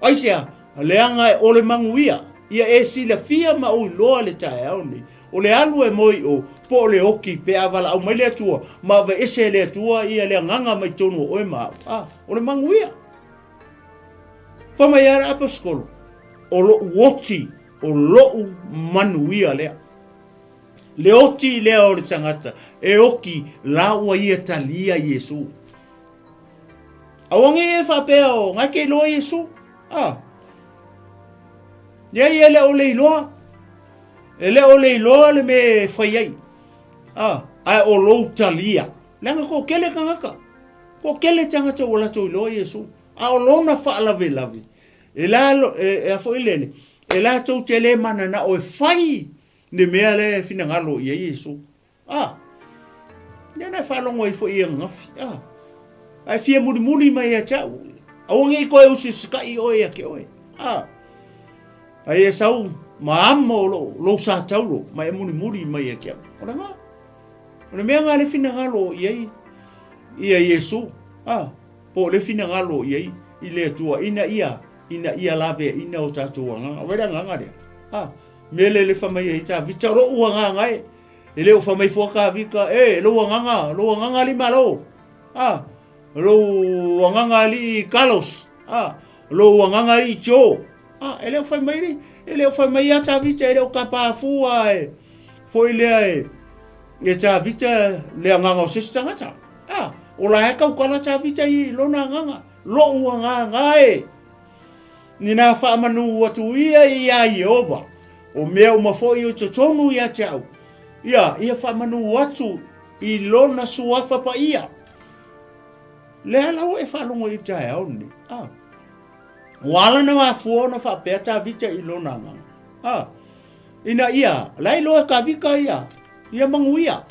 Aisea? Leaga e o le manuia, ia e silafia ma ou iloa le taeao nei. O le alu e moe i o, po o le oki, pe a valaau mai le Atua, ma aveese e le Atua ia le agaga mai totonu o oe ma au. A, o le manuia. Fai mai a le aposetolo, o lou oti, o lou manuia lea. Le oti lea o le tagata e oki la ua ia talia Iesu. Aua nei e faapea o ngai ke iloa Iesu. Ah. Ia ia le o le iloa. E le o le iloa le me fai ai. Ah, ae o lou talia. Leaga ko kele tagata. Ko kele tagata ua latou iloa Iesu. A o lona faalavelave, e la, e, e a foi lele, e latou te le mananao e fai le mea lea e finagalo i ai Iesu. Ah, lea na e faalogo ai foi i ananafi. Ah, ae fia mulimuli mai ia te au. Aua ne i toe usiusitaʻi oe ia te oe. Ah, ae e sau ma amo lou, lou sa taulo ma e mulimuli mai ia te au. O le ngā. O le mea ngā le finagalo i ai ia Iesu. Ah, po o le finagalo i ai i le Atua ina ia ina ia laveaina o tatou agaga. O ai le agaga lea? Ah, mea lea le fai mai ai Tavita, o lou agaga e. E le o fai mai fua Tavita, e, lou agaga, lou agaga alii Malo. Ah, lou agaga alii Carlos. Ah, lou agaga alii Joe. Ah, e le o fai mai, e le o fai mai ia Tavita, e le o kapafua e. Foi lea e, e Tavita le agaga o se isi tagata. Ah, o la e taukala Tavita i lona agaga, lou agaga e. Ina faamanū atu ia iā Ieova, o mea uma foi o i totonu ia te au, ia, ia faamanū atu i lona suafa paia. Lea la ua e faalogo i taeao lenei. Ah. Ua ala na mafua ona faapea Tavita i lona agaga. Ah. Ina ia, la iloa e Tavita ia, ia manuia.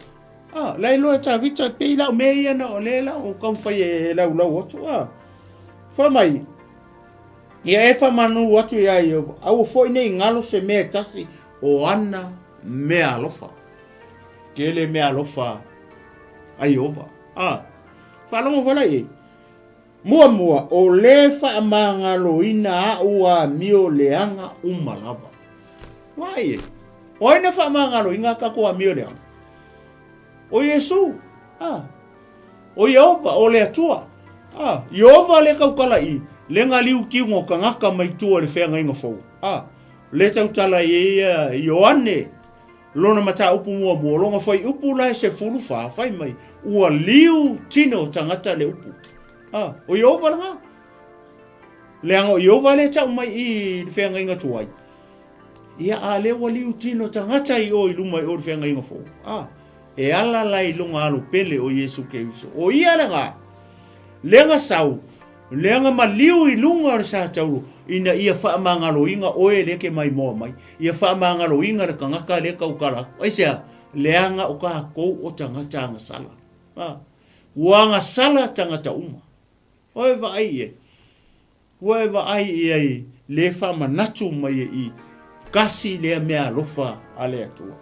Ah, la iloa e Tavita, pei lau mea ia na o le la o taumafai e laulau atu. Ah. Fai mai, ia e faamanu atu iā Ieova, aua foi ne i galo se mea e tasi o ana mea alofa. Tele mea alofa a Ieova. Ah, faalogo foi la i ai. Muamua, o le faamagaloina a'u amio leaga uma lava. Vaai e, o ai na faamagaloina a tatou amio leaga? O Iesu. Ah. O Ieova, o le Atua. Ah, Ieova le taukala i, le ga liukiuga o tagata mai tua i le feagaiga fou. Ah, Lea tautala i ai ia Ioane, lona mataupu muamua, lona fuaiupu la e 14, fai mai, ua liu tino tagata le upu. A, o Ieova lena. Leaga o Ieova lea e tau mai i le feagaiga tuai. Ia, a lea ua liu tino tagata i o i luma i o i le feagaiga fou. A, e ala la i lona alo pele o Iesu Keriso. O ia lena, lea na sau, lea na maliu i luga o le sa tauro, ina ia faamagaloina oe lea e te maimoa mai, ia faamagaloina le tagata lea e tautala atu. Aisea? Leaga o tatou o tagata agasala. A, ua agasala tagata uma. Ua e vaai i ai? Ua e vaai i ai le faamanatu mai e i kasi lea mea alofa a le Atua.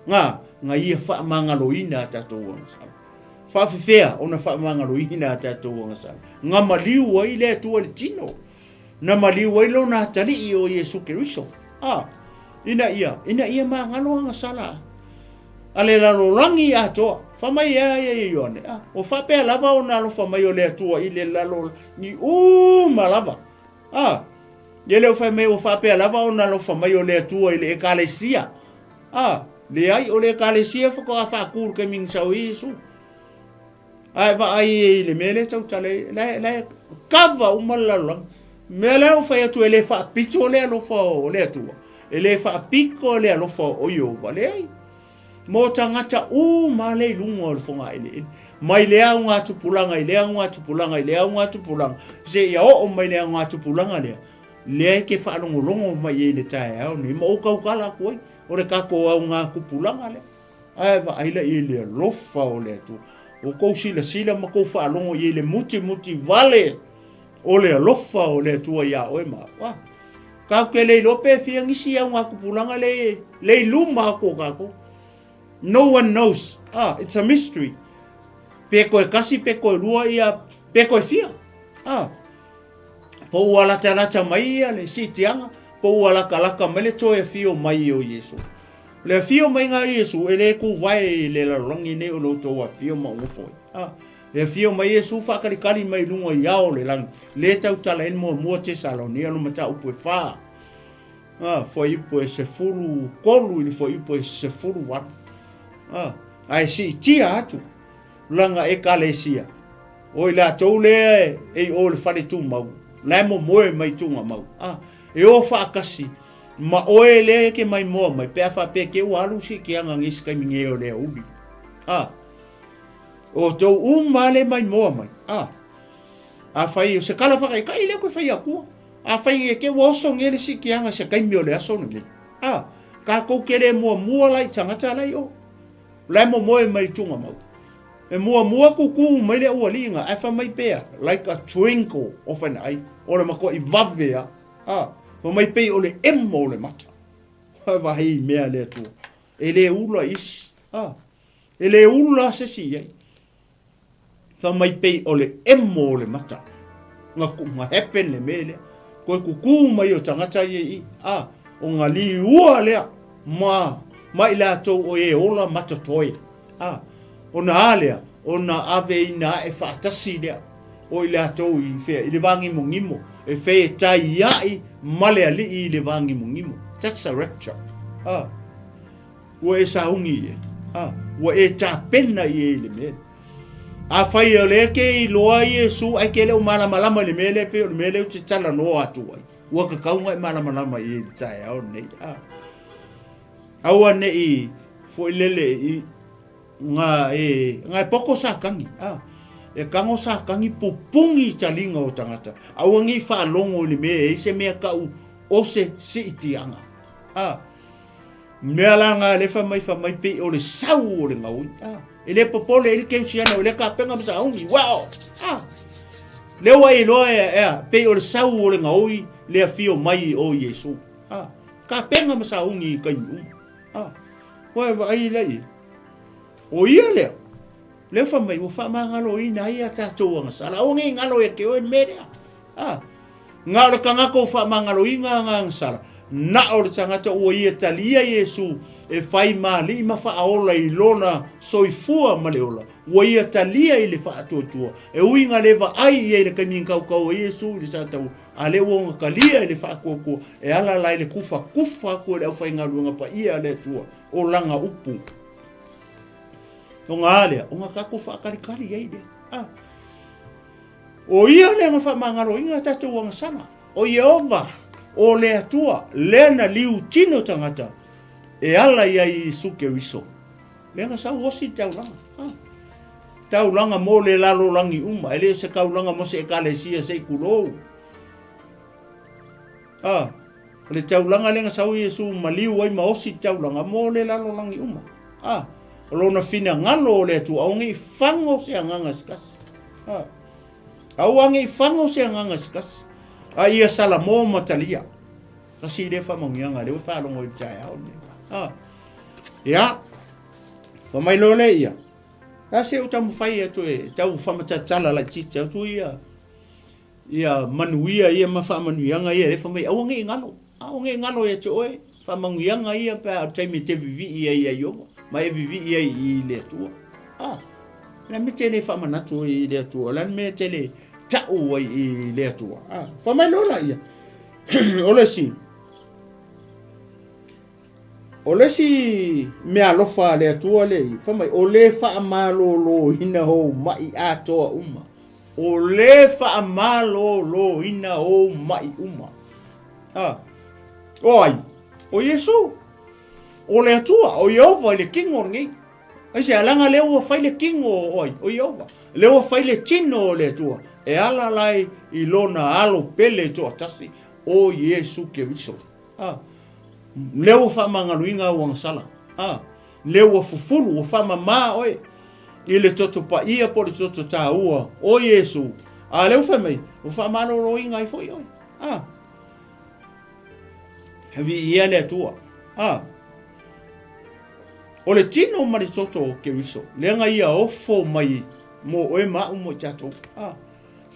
Nga, nga ia faamagaloina a tatou agasala. Faafefea ona faamagaloina a tatou agasala. Nga maliu ai le Atua i le tino. Na maliu ai lona atalii o Iesu Keriso. A, ina ia, ina ia magalo agasala a le lalolagi atoa. Fai mai e a ia ia Ioane, a, ua faapea lava ona alofa mai o le Atua i le lalolagi uma lava. A, ia le o fai mai ua faapea lava ona alofa mai o le Atua i le Ekalesia. A, leai, o le Ekalesia faatoa faatu i le taimi na sau ai Iesu. A e vaai i le mea lea e tautala ai, la e, la e kava uma le lalolagi. Mea lea ua fai atu e le faapito le alofa o le Atua, e le faapito le alofa o Ieova, leai. Mo tagata uma lea i luga o le fogaeleele. Mai le augatupulaga i le augatupulaga i le augatupulaga, seia oo mai le augatupulaga lea, lea e te faalogologo mai ai i le taeao nei, ma ou tautala atu ai, o le tatou augatupulaga lea. Ae vaai la i le alofa o le Atua. Ua tou silasila ma tou faalogo i ai le mutimuti vale o le alofa o le Atua iā oe ma au. Ah, tatou te le iloa pe fia nisi augatupulaga le, le i luma atu o tatou. No one knows. Ah, it's a mystery. Pe koe kasi, pe koe lua ia, pe koe fia. Ah, po ua latalata mai ia le siitiaga, po ua latalata mai le toe afio mai o Iesu. O le afio maiga a Iesu, e le tuvae i le lalolagi nei o lo outou afio ma ou nofo ai. A, e afio mai Iesu faakalikali mai luga i ao o le lagi, le tautala ai le muamua Tesalonia lo mataupu e fa. A, fuaiupu e 13 i le fuaiupu e 18. A, ae siitia atu lana ekalesia, o i latou lea e i o i le fale tumau, la e momoe mai tugamau. A, e o faatasi Ma oe lea e ke maimoa mai, pe a faapea ke ua alu si ke anga ngisi kaimi nge o lea uli. A, o tou uma le maimoa mai. A, a fai o se kala whakaikai lea koe fai akua. A fai nge ke ua oso nge le si ke anga se kaimi o le aso nei. A, ka kou ke le mua mua lai tangata lai o. Lai mo moe mai tunga mau. E mua mua kuku mai le ua linga, e fa mai pea, like a twinkle of an eye, o le makoa i vave a. A, fai mai pei o le emo o le mata. Vaai i mea le Atua. E le ula isi. A, e le ula se isi i ai. Fai mai pei o le emo o le mata. Nga, nga happen le mea lea. Koe kukū mai o tagata ia i. A, o nga liua lea. Ma, ma i latou o e ola ma totoe. A, ona a lea, ona ave ina ae faatasi lea o i latou i whea, i le vāngimogimo, e whē tai ai ma le ali'i i le vāngimogimo. That's a rapture. A, ua e sauni i ai. A, ua e tapena i ai i le mea lea. Afai o lea ke iloa Iesu ae ke le o malamalama i le mea lea pei o le mea lea ou te talanoa atu ai, ua tatau ona e malamalama i ai i le taeao lenei. A, Aua neʻi foi lele i nga e nga e poko sakani a e kago sakani pupuni i taliga o tagata aua nei faalogo i le mea e ai se mea kau o se siitiaga a mea la nga le fai mai fai mai pei o le sau o le gaoi a e le popole ai le keusiana o le kapenga ma sauni wow a le ua iloa e ea pei o le sau o le gaoi le afio mai o Iesu a Kapenga ma sauni i taimi uma. A, ua e vaai la i ai. O ia lea, lea fai mai ua faamagaloina ai a tatou agasala. Aua nei galo ia te oe le mea lea. A, na o le tagata ua faamagaloina ana agasala. Na o le tagata ua ia talia Iesu e fai ma alii ma faaola i lona soifua ma le ola, ua ia talia i le faatuatua, e ui ina le vaai ia i le taimi na tautau ai Iesu i le sataua, a lea ua ona talia i le faatuatua e ala la i le kufakufa atu e le aufaigaluega paia a le Atua o lana upu. Ona a lea, ona tatou faatalitali ai lea. A. O ia lea na faamagaloina a tatou agasala. O Ieova, o le Atua, lea na liutino tagata e ala ia Iesu Keriso. Lea na sau osi le taulaga. Ah. Taulaga mo le lalolagi uma, e le o se taulaga mo se ekalesia se i tulou. Ah. O le taulaga lea na sau Iesu maliu ai ma osi le taulaga mo le lalolagi uma. Ah. O lona finagalo o le Atua, aua ne i fago se agaga se tasi. Ah. Aua ne i fago se agaga se tasi. A ia Salamo ma talia. Tasi lea faamanuiaga lea ua faalogo i le taeao lenei. Ah. Ia. Fai mai loa lea ia. A se i taumafai atu e tau faamatatala laitiiti atu ia ia manuia ia ma faamanuiaga ia e fai mai aua ne i galo. Aua ne i galo ia te oe faamanuiaga ia pe a o le taimi e te vivii ai ia Ieova ma e vivii ai i le Atua. Ah. O le a le mea e te le faamanatu ai i le Atua? O le a le mea e te le tau ai i le Atua? Ah. Fai mai loa laia. O le isi, o le isi mea alofa a le Atua lea ia, fai mai, o le faamaloloina ou mai atoa uma. O le faamaloloina ou mai uma. Ah. O ai? O Iesu. O le Atua, o Ieova i le tino lenei. Aisea, leaga lea ua fai le tino o ai? O Ieova. Lea ua fai le tino o le Atua e ala la i lona alo pele toatasi o Iesu Keriso. A, lea ua faamagaloina au agasala. A, lea ua fufulu, ua faamama oe i le toto paia po o le toto taua o Iesu. A lea ua fai mai, ua faamaloloina ai foi oe. A, viia le Atua. A, O le tino ma le toto o Keriso, leaga ia ofo mai mo oe ma aʻu mo i tatou. A,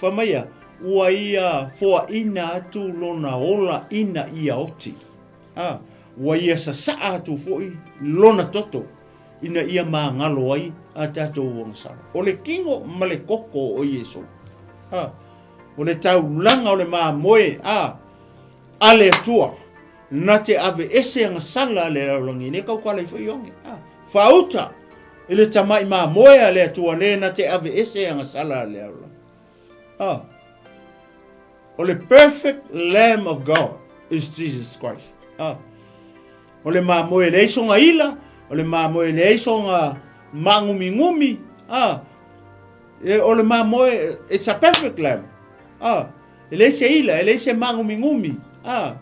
fai mai ia, ua ia foaina atu lona ola ina ia oti. A, ua ia sasaa atu foi lona toto ina ia magalo ai a tatou agasala. O le tino ma le toto o Iesu. A, o le taulaga o le mamoe, a, a le Atua. Na te aveese agasala a le lalolagi, le tautala ifo i oge. A, faauta i le tamaʻi mamoe a le Atua le na te aveese agasala a le lalolagi. A, o le perfect Lamb of God is Jesus Christ. A, o le mamoe leai sona ila, o le mamoe leai sona magumigumi. A, e, o le mamoe, it's a perfect lamb. A, E leai se ila, e leai se māgumigumi, ā,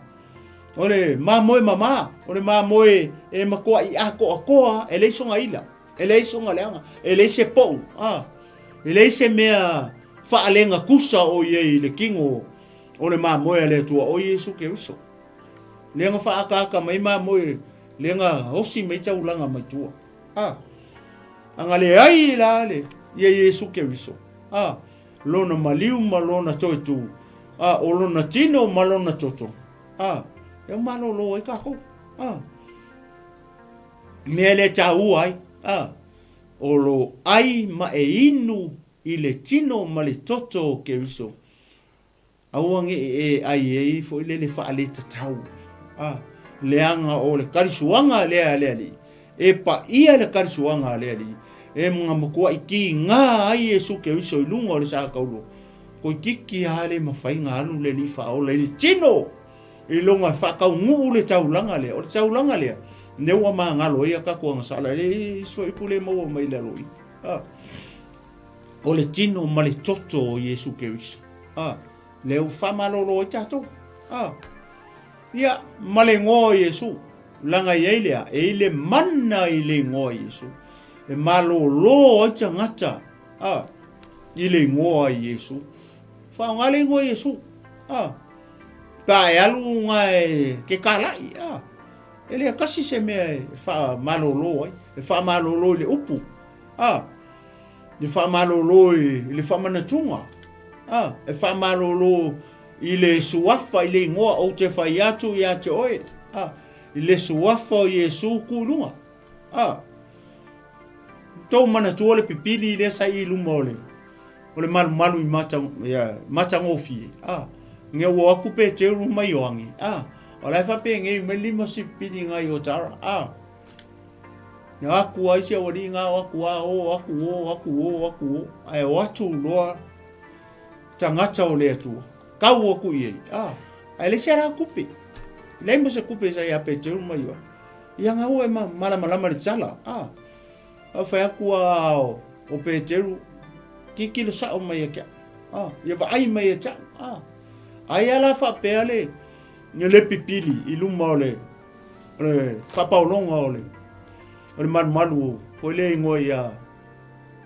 o le mamoe mamā, o le mamoe e matuaʻi ʻākoakoa, e leai sona ila, e leai sona leaga, e leai se poʻu, ā, e leai se mea faalegatusa o i ai i le kino o le mamoe a le Atua, o Iesu Keriso. Lea na faaakaaka mai mamoe, lea na osi mai taulaga mai tua. Ā, a na leai la le ia Iesu Keriso, ā, lona maliu ma lona toetū, ā, ʻo lona tino ma lona toto, ā, e malōlō ai kākou, ā, mea lea tāua ai, ā, o lo ʻai ma e inu i le tino ma le toto o Keriso. Aua ne i e ʻai ai foi lele faaletatau, a, leaga o le karisuaga lea a le Alii, e paia le karisuaga a le Alii, e nga matuaʻi kīgā ai Iesu Keriso i luga o le sa taulua, toeitiiti lava le mafai ona alu le Alii faaola i le tino i luga e faataunuu le taulaga lea. O le taulaga lea, lea ua magalo ai a tatou agasala, e leai se upu le maua mai i lalo i i. A. O le tino ma le toto o Iesu Keriso. A, lea ua faamalolo ai tatou. A, ia, ma le igoa o Iesu, laga i ai lea, e i le mana i le igoa o Iesu. E malolo ai tagata, a, i le igoa o Iesu. Faaaoga le igoa o Iesu. A, pe a e alu ga e ke kālaʻi, a, e le kasi se mea e faamalolo ai, e faamalolo i le upu. A, e faamalolo i le faamanatuga. A, e faamalolo I le suafa i le igoa ou te fai atu ia te oe, a, i le suafa o Iesu ku i luga. A, tou manatua le pipili lea sa i luma o le, o le malumalu i mata, ia, matagofie. A, nge ua aku Peteru ma Ioane. A, o la e faapenei mai lima sipili ngai o tara. A, na aku ai si aualii nga o aku a o aku o aku o aku o ae o atu loa tagata o le Atua, kau aku i ai, a, ae leai se ala kupe. Leai ma se kupe sa ia Peteru ma Ioane. Ia nga ua e ma malamalama le tala, a, a fai aku a o Peteru, kikilo sao mai ia ke au, a, ia vaai mai ia te au, a, aia la faapea le, le pipili i luma o le, o le faapaologa o le, o le malumalu foi le igoa ia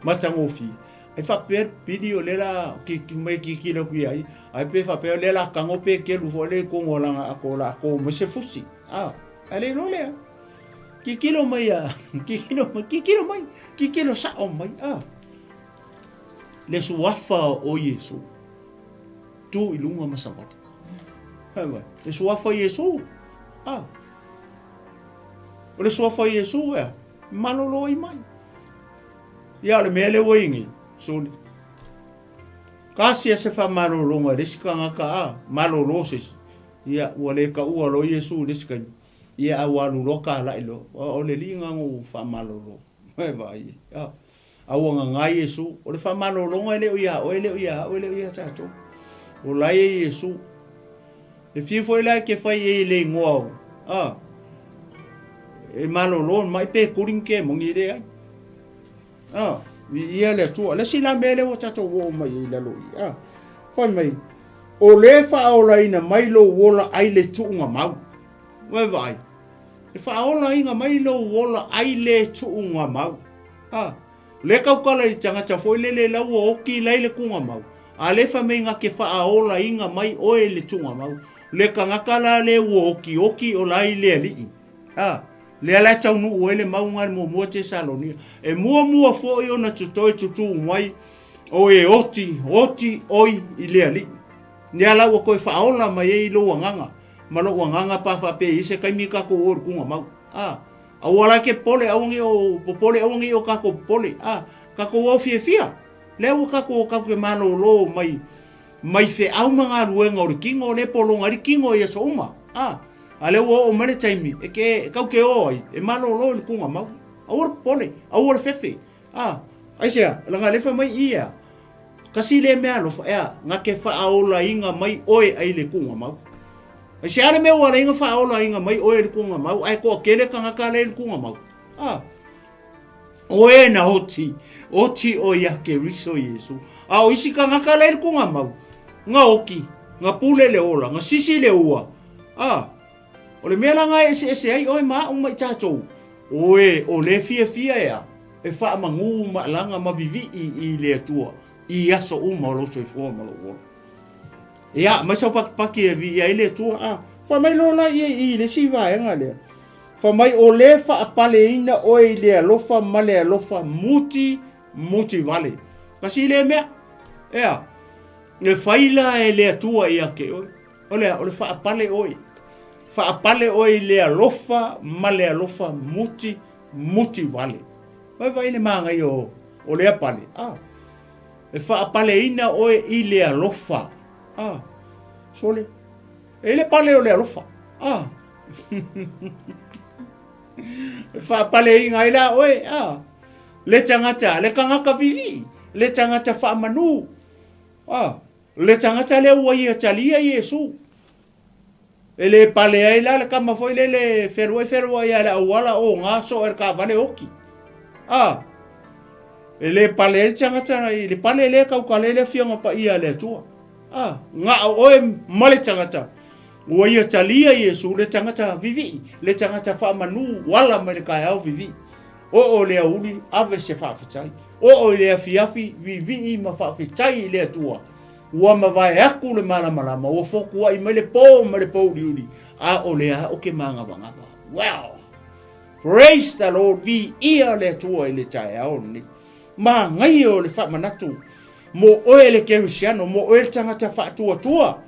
matagofie. Ai faapea le pili o lea la ki mai kikilo atu ia ia. Ai pe faapea o lea la tago Peteru foi lea i totonu o lana ato o le a to mai se fusi. A, ae le iloa lea. Kikilo mai a, kikilo mai, kikilo mai, kikilo sao mai. A, le suafa o Iesu tu i luga ma savali. Hai vai, le suafa o Iesu. A, o le suafa o Iesu ea, malolo ai mai. Ia, o le mea lea ua i nei, soli. Kasi se faamalologa i le isi tagata, a, malolo se isi. Ia, ua le taua loa Iesu i le isi taimi. Ia, a ua alu loa talai loa. O le alii lena na ou faamalolo. E vaai i ai. A, a ua gaga Iesu. O le faamalologa e le o ia oe, e le o ia au, e le o ia tatou. O la e i ai Iesu. E fiu foi la e te fai i ai i le igoa o, a, e malolo mai pe kuli ni kemoni e leai. A, viia le Atua. Le isi la mea lea ua tatou oo mai ai i lalo i, a, fai mai, o le faaolaina mai lou ola ai le tuuga mau. Ua e vaai, e faaolaina mai lou ola ai le tuuga mau. A, le tautala i tagata foi lele la ua oti lai le tuuga mau, a le fai mai na te faaolaina mai oe i le tuuga mau. Le tagata la le ua otioti o la i le Alii. A, lea la e taunuu ai le mau lena i le muamua Tesalonika. E muamua foi ona totoe tutū mai o e oti, oti oi i le Alii. Lea la ua toe faaola mai ai lou agaga ma lou agaga pa faapea i se taimi tatou o i le tuuga mau. A, aua la e te popole, aua ne i o popole, aua ne i o tatou popole. A, tatou o fiafia. Lea ua tatou o tatou te malōlō mai mai feau ma galuega o le kino, lea e pologa ai le kino i aso uma. A, a lea ua oo mai le taimi e ke, e kau ke o ai, e malōlō i le tuga mau. Aua le popole, aua le fefe. A, aisea, leaga lea fai mai ia, kasi lea mea alofa, ea, na te faaolaina mai oe ai le tuga mau. Aisea le mea ua ala ai ona faaolaina mai oe i le tuga mau, ae toatele tagata lea i le tuga mau. A, Oe na oti, oti oe ia Keriso Iesu. A o isi tagata la i le tugamau, na oki, na pule le ola, na sisi le ua. A, o le mea la na e eseese ai oe ma a'u ma i tatou, oe o le fiafia ea e faamagū maalaga ma vivii i le Atua i aso uma o lou soifua ma lou ola. Ia, aumai sau pakipaki e viia ai le Atua. A, fai mai loa la ia i le isi vaega lea. Fai mai, O le faapaleina oe i le alofa ma le alofa muti, muti vale. Kasi lea mea. Ea, e fai la e le Atua ia te oe. O le a? O le faapale oe. Faapale oe i le alofa ma le alofa muti, muti vale. Vaivai le manaia o, o lea pale. Ah. E faapaleina oe i le alofa. Ah. Sole. E le pale o le alofa. Ah. E faapaleina ai la oe. Ah. Le tagata, le tagata vivii, le tagata faamanu. Ah. Le tagata lea ua ia talia Iesu. E le pale ai la le tama foi lele e fealuai fealuai lava i le auala oga soo e le taavale oti. A! E le pale ai le tagata i le pale lea e tautala ai le Afioga Paia a le Atua. A! Na o oe ma le tagata ua ia talia Iesu, le tagata vivii, le tagata faamanu ala mai le taeao vivii. Oo i le aoauli, ave se faafetai. Oo i le afiafi, vivii ma faafetai i le Atua. Ua mavae aku le malamalama, ua fotuaʻi mai le pō ma le pōuliuli, a o lea lava ou te māgavagava. Wow! Praise the Lord, viia le Atua i le taeao lenei. Manaia o le faamanatu mo oe le kerisiano, mo oe le tagata faatuatua.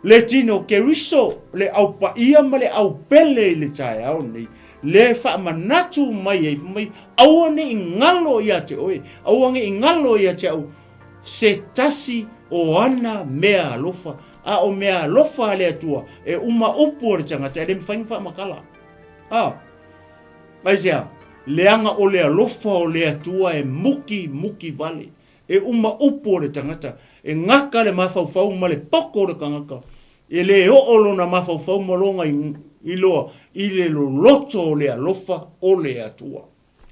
Le tino Keriso, le Au Paia ma le Au Pele i le taeao lenei, le faamanatu mai ai, fai mai, aua ne i galo ia te oe, aua ne i galo ia te au se tasi o ana mea alofa, a o mea alofa a le Atua e uma upu o le tagata, e le mafai ona faamatala. A, aisea? Leaga o le alofa o le Atua e muki muki vale. E uma upu o le tagata, e gata le mafaufau ma le poto o le tagata, e le oo lona mafaufau ma lona iloa i le loloto o le alofa o le Atua.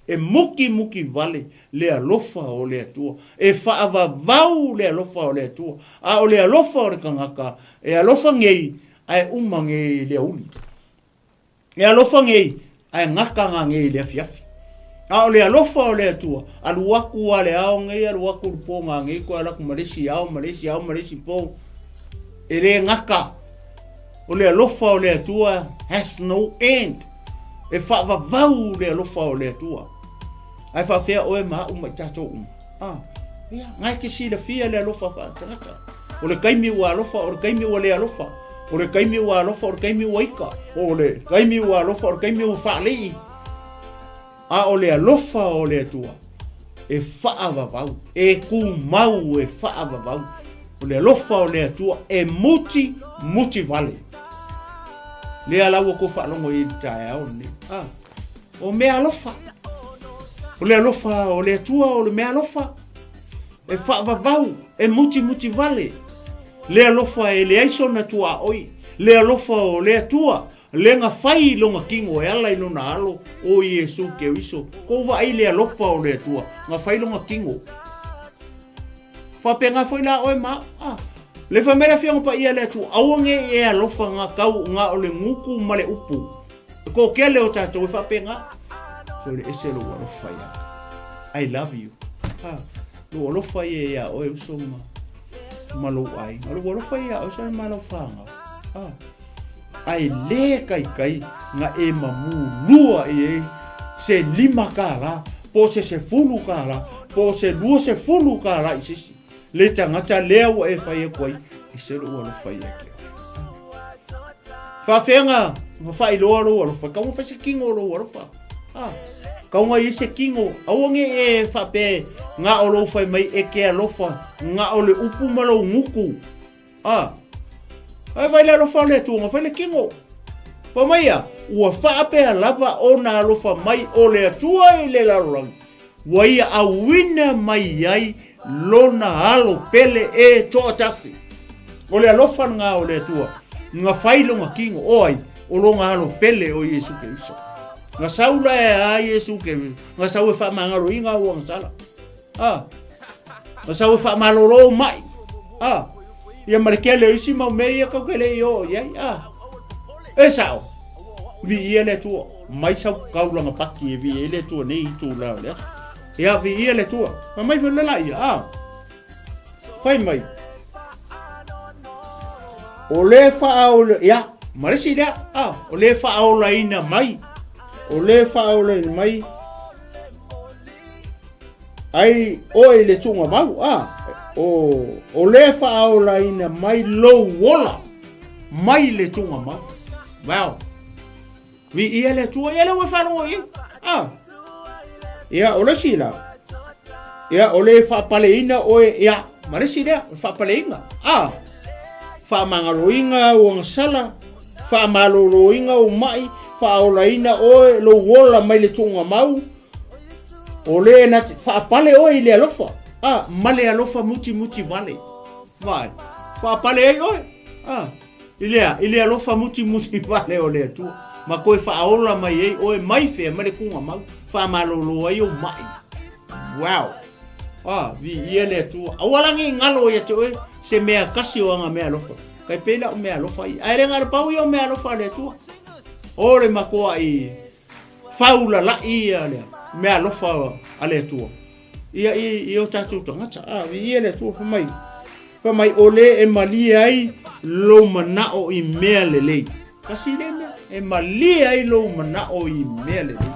E mukimuki vale le alofa o le Atua, e faavavau le alofa o le Atua, a o le alofa o le tagata, e alofa nei ae uma nei i le aoauli. E alofa nei, ae gata ngā nei i le afiafi. A o le alofa o le Atua, alu aku a le ao nei, alu aku le pō ngā nei, koe alu aku ma le isi ao, ma le isi ao, ma le isi pō. E le gata. O le alofa o le Atua has no end. E faavavau le alofa o le Atua. Ae faafea oe ma au ma i tatou uma. Ah, ia, ngai ke silafia le alofa whaatangata. O le kaimi ua alofa, o le kaimi ua le alofa. O le kaimi ua alofa, o le kaimi ua ika. O le kaimi ua alofa, o le kaimi ua whaalii. A o le alofa o le Atua, e whaavavau, e kumau e whaavavau. O le alofa o le Atua, e muti, muti vale. Lea la ua kou faalogo i le taeao lenei. Ah, o mea alofa. O le alofa o le Atua o le mea alofa. E faavavau, e mutimuti vale. Le alofa e leai sona tuaoi. Le alofa o le Atua, le na fai i lona kino e ala i lona alo o Iesu Keriso. Kou vaai le alofa o le Atua, na fai lona kino. Faapena foi la oe ma au. Ah, le fai mai le Afioga Paia a le Atua, aua ne i e alofa nga kau nga o le guku ma le upu. E toatele o tatou e faapena. So le ese lou alofa ia. I love you. Ah, lou alofa ia ia oe uso ma ma lou aiga. Lou alofa ia oe sa ma lau whāngau. Ah, ae lē kaikai na e mamulua i ai se $5 po o se $10 po o se $20 i se isi le tagata lea ua e fai atu ai e se lou alofa ia te oe. Faafea na faailoa lou alofa, kau na fai se kino o lou alofa. Ah, kau na i se kino, aua ne e faapea na o lou fai mai e ke alofa, na o le upu ma lou gutu. A, ae fai le alofa o le Atua, na fai le kino. Fai mai ia, ua faapea lava ona alofa mai o le Atua i le lalolagi, ua ia auina mai ai lona alo pele e toatasi. O le alofa lena o le Atua, na fai lona kino, o ai, o lona alo pele o Iesu Keriso. Na sau la e a Iesu Keriso, na sau e faamagaloina ua na sala. A, na sau e faamalolo mai. A, ia ma le kele o isi mau mea ia kau ke le i oo i ai. A, e sao, viia le Atua, mai sau kaulanga paki e viia ai le Atua nei itula o le aso. Ia, viia le Atua. Fai mai foi le la ia, a, fai mai. O le faaola, ia, ma le isi lea, a, o le faaolaina mai, o le faaolaina mai, Ai oe i le tuuga mau, a, o, o le faaolaina mai lou ola mai le tuuga mau. Wow. Viia le Atua, ia le ua faalogo i ai. A. Ia, o le isi la, ia, o le faapaleina oe, ia, ma le isi lea, o le faapaleina. A. Faamagaloina au agasala, faamaloloina ou mai, faaolaina oe lou ola mai le tuuga mau, O le na te faapale oe i le alofa, a, ma le alofa mutimuti vale. Vaai, faapale ai oe, a, i le a, i le alofa mutimuti vale o le Atua, ma toe faaola mai ai oe mai fea mai le kuga mau, faamalolo ai ou mai. Wow! A, viia le Atua. Aua la ne i galo ia te oe se mea kasi o aga mea alofa. Kai pei la o mea alofa ia. Ae le galo pau ia o mea alofa a le Atua. O le makoa i Faulalai ia le mea alofa a le Atua ia i, i o tatou tagata. A, viia le Atua, fai mai, fai mai, o le e malie ai lou manao i mea lelei. Kasi lea mea, e malie ai lou manao i mea lelei.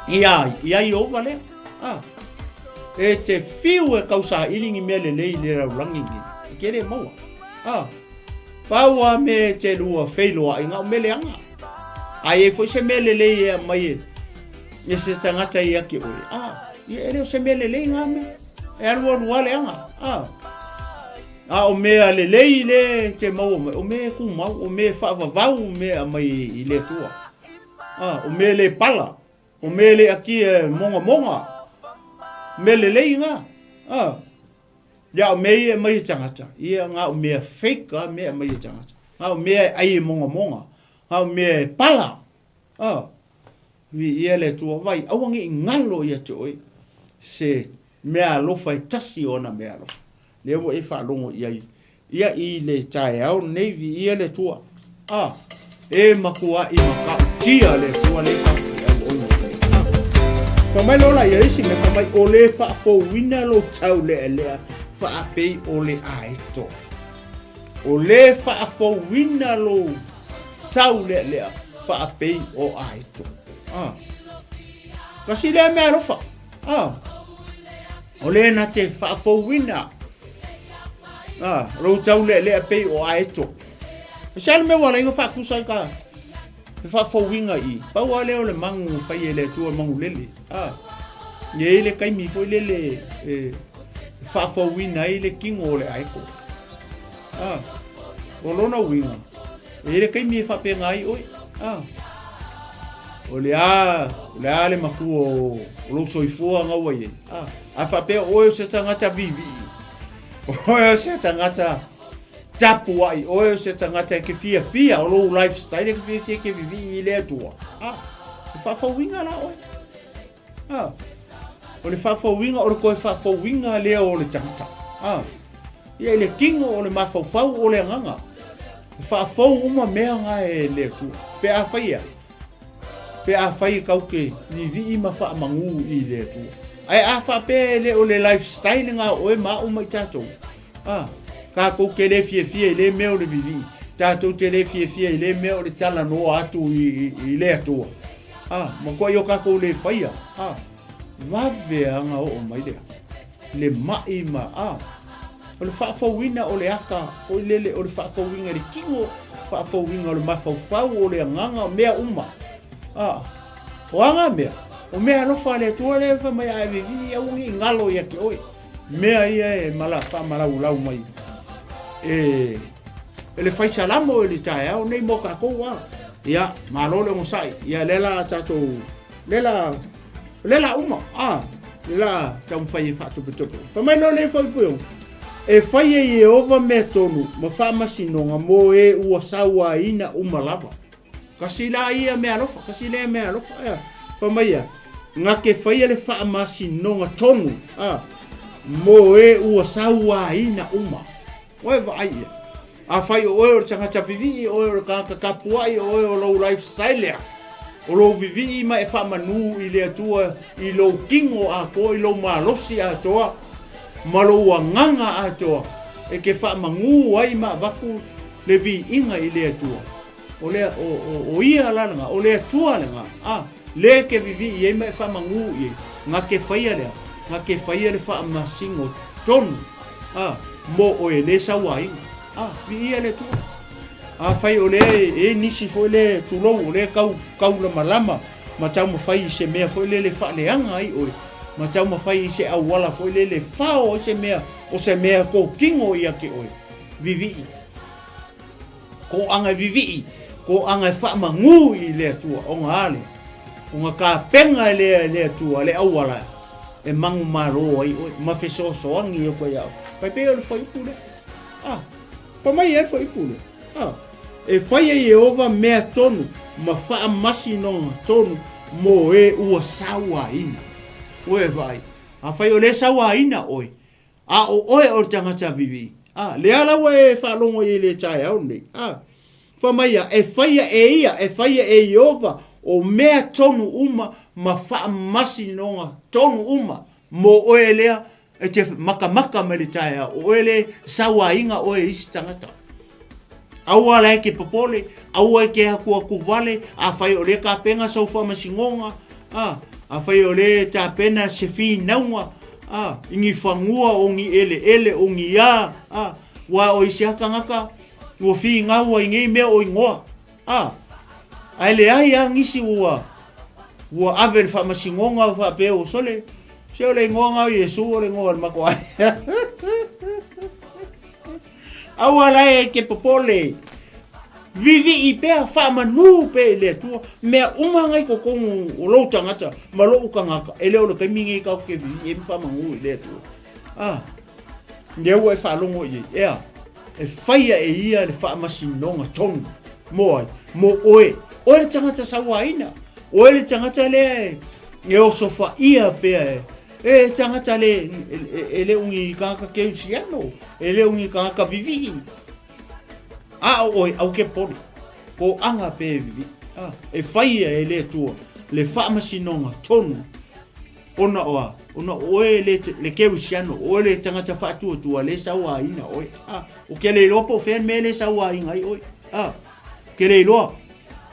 Ia ai, ia Ieova lea. A, e te fiu e kausaili ni mea lelei i le lalolagi nei. E te le maua. A. Pau a mea e te lua feiloai, na o mea leaga. A i ai foi se mea lelei e aumai e, e se tagata ia te oe, a, ia e le o se mea lelei ngā mea. E alualu lava leaga, a. A o mea lelei le te maua mai, o mea e tumau, o mea e faavavau mea e aumai i le Atua. A, o mea le pala, o mea le atia e mogamoga, mea lelei ngā. A, ia o mea ia e aumai e tagata, ia ngā o mea fake a mea e aumai e tagata. Ngā o mea e ai e mogamoga, ngā o mea e pala. A, viia le Atua, vai, aua ne i ngalo ia te oe se mea alofa e tasi o ana mea alofa. Lea ua e faalogo i ai ia i le taeao lenei, viia le Atua. A, e matuaʻi matautia le Atua le tatou auauna nei. A, fai mai loa la ia isi mea, fai mai, o le faafouina lou taulealea faapei o le aeto. O le faafouina lou taulealea faapei o aeto. A, kasi lea mea alofa. A, o le na te faafouina a, lou taulealea pei o aeto. E se ale mea ua ala ai ona faatusa ai ka le faafouina i pau lava lea o le magu fai e le Atua magu lele. A, e i ai le taimi foi lele e faafouina ai le tino o le aeto. A, o lona uiga, e i ai le taimi e faapena ai oe. A, o le a, o le a le matua o, o lou soifua na ua i ai. A, a faapea oe o se tagata viivii, oe o se tagata tapuai, oe o se tagata e ke fiafia, o lou lifestyle e ke fiafia e ke vivii i le Atua. A, e faafouina la oe. A, o le faafouina, o le toe faafouina lea o le tagata. A, ia i le tino o le mafaufau o le agaga. E faafou uma mea nga e le Atua. Pe a fai ea, pe a fai e kau ke vivii ma faamagū i le Atua. Ae a faapea e le o le lifestyle nga o oe ma au ma i tatou, a, tatou te le fiafia i le mea o le vivii, tatou te le fiafia i le mea o le talanoa atu i le Atua, a, matuai o tatou le faia, a, vave lava ona oo mai lea, le mai ma, a, o le faafouina o le ata foi lele, o le faafouina i le tino, faafouina o le mafaufau, o le agaga, o mea uma, a, o a ngā mea, o mea alofa a le Atua lea e fai mai a e vivii aua ne i galo ia te oe, mea ia e mala, faamalaulau mai e, e le fai salamo i le taeao nei mo tatou a. Ia, malo le onosai. Ia, lea la tatou, lea la, lea la uma, a, lea la taumafai e faatopetope. Fai mai loa le fuaipui, e fai e Ieova mea tonu ma faamasinoga mo e ua sauaina uma lava. Kasi la ia mea alofa, kasi lea mea alofa. Ea, fai mai ia, na ke faia le faamasinoga tonu, a, mo e ua sauaina uma. Oe vaai ia. Afai o oe o le tagata vivii, o oe o le tagata tapuai, o oe o lou lifestyle lea, o lou vivii ma e faamanū i le Atua i lou tino atoa, i lou malosi atoa, ma lou agaga atoa, e te faamanū ai ma avatu le viiga i le Atua. O le, o, o, o ia la lena, o le Atua lena, a, le e te vivii ai ma e faamanū i ai, na te faia lea, na te faia le faamasino tonu, a, mo oe le sauaina. A, viia le Atua. Afai o lea e, e nisi foi le tulou, o lea tau kaulamalama ma taumafai i se mea foi lele faaleaga ai oe, ma taumafai i se auala foi lele fao ai se mea, o se mea kōkino ia te oe, vivii. Kōanga e vivii, kōanga e faamagū i le Atua, ona a lea, ona tapenga e lea e le Atua le auala e manumalo ai oe, ma fesoasoani atu ai ia oe. Tai pei o le fuaiupu lea. Ah, fai mai e le fuaiupu lea. Ah, e fai e Ieova mea tonu ma faamasinoga tonu mo e ua sauaina. Ua e vaai, afai o le sauaina oe, A o oe o le tagata vivii, a, lea la ua e faalogo i ai i le taeao lenei, a, fai mai ia, e faia e ia, e faia e Ieova o mea tonu uma ma faamasinoga tonu uma mo oe lea e te makamaka mai le taeao, o oe lea e sauaina oe e isi tagata. Aua la e te popole, aua e te akuaku vale, afai o lea tapena sau faamasinoga, a, afai o lea tapena se finauga, a, i ni fanua o ni eleele o ni a, a, ua o isi a tagata, Ua figau ai nei mea o igoa. A, ae leai lava nisi ua ua ave i le faamasinoga faapea ua sole, se o le igoa na o Iesu o le igoa o le matou aiga. Aua la e te popole, vivii pea, faamanu pea i le Atua, mea uma na i totonu o lou tagata ma lou tagata, e le o le taimi nei tatou te vivii ai ma faamanu i le Atua. A, lea ua e faalogo i ai, ea, e faia e ia le faamasinoga tonu. Mo ai? Mo oe. Oe le tagata sauaina. Oe le tagata lea e, e osofaia pea e, e tagata le, e, e le o ni tagata keusiano, e le o ni tagata vivii. A o oe, au ke pole. Ko anga pe e vivii. A, e faia e le Atua le faamasinoga tonu Ona o a? Ona o oe le, le kerisiano, o oe le tagata faatuatua le sauaina oe. A, o ke le iloa po o fea le mea le sauaina ai oe. A, ke le iloa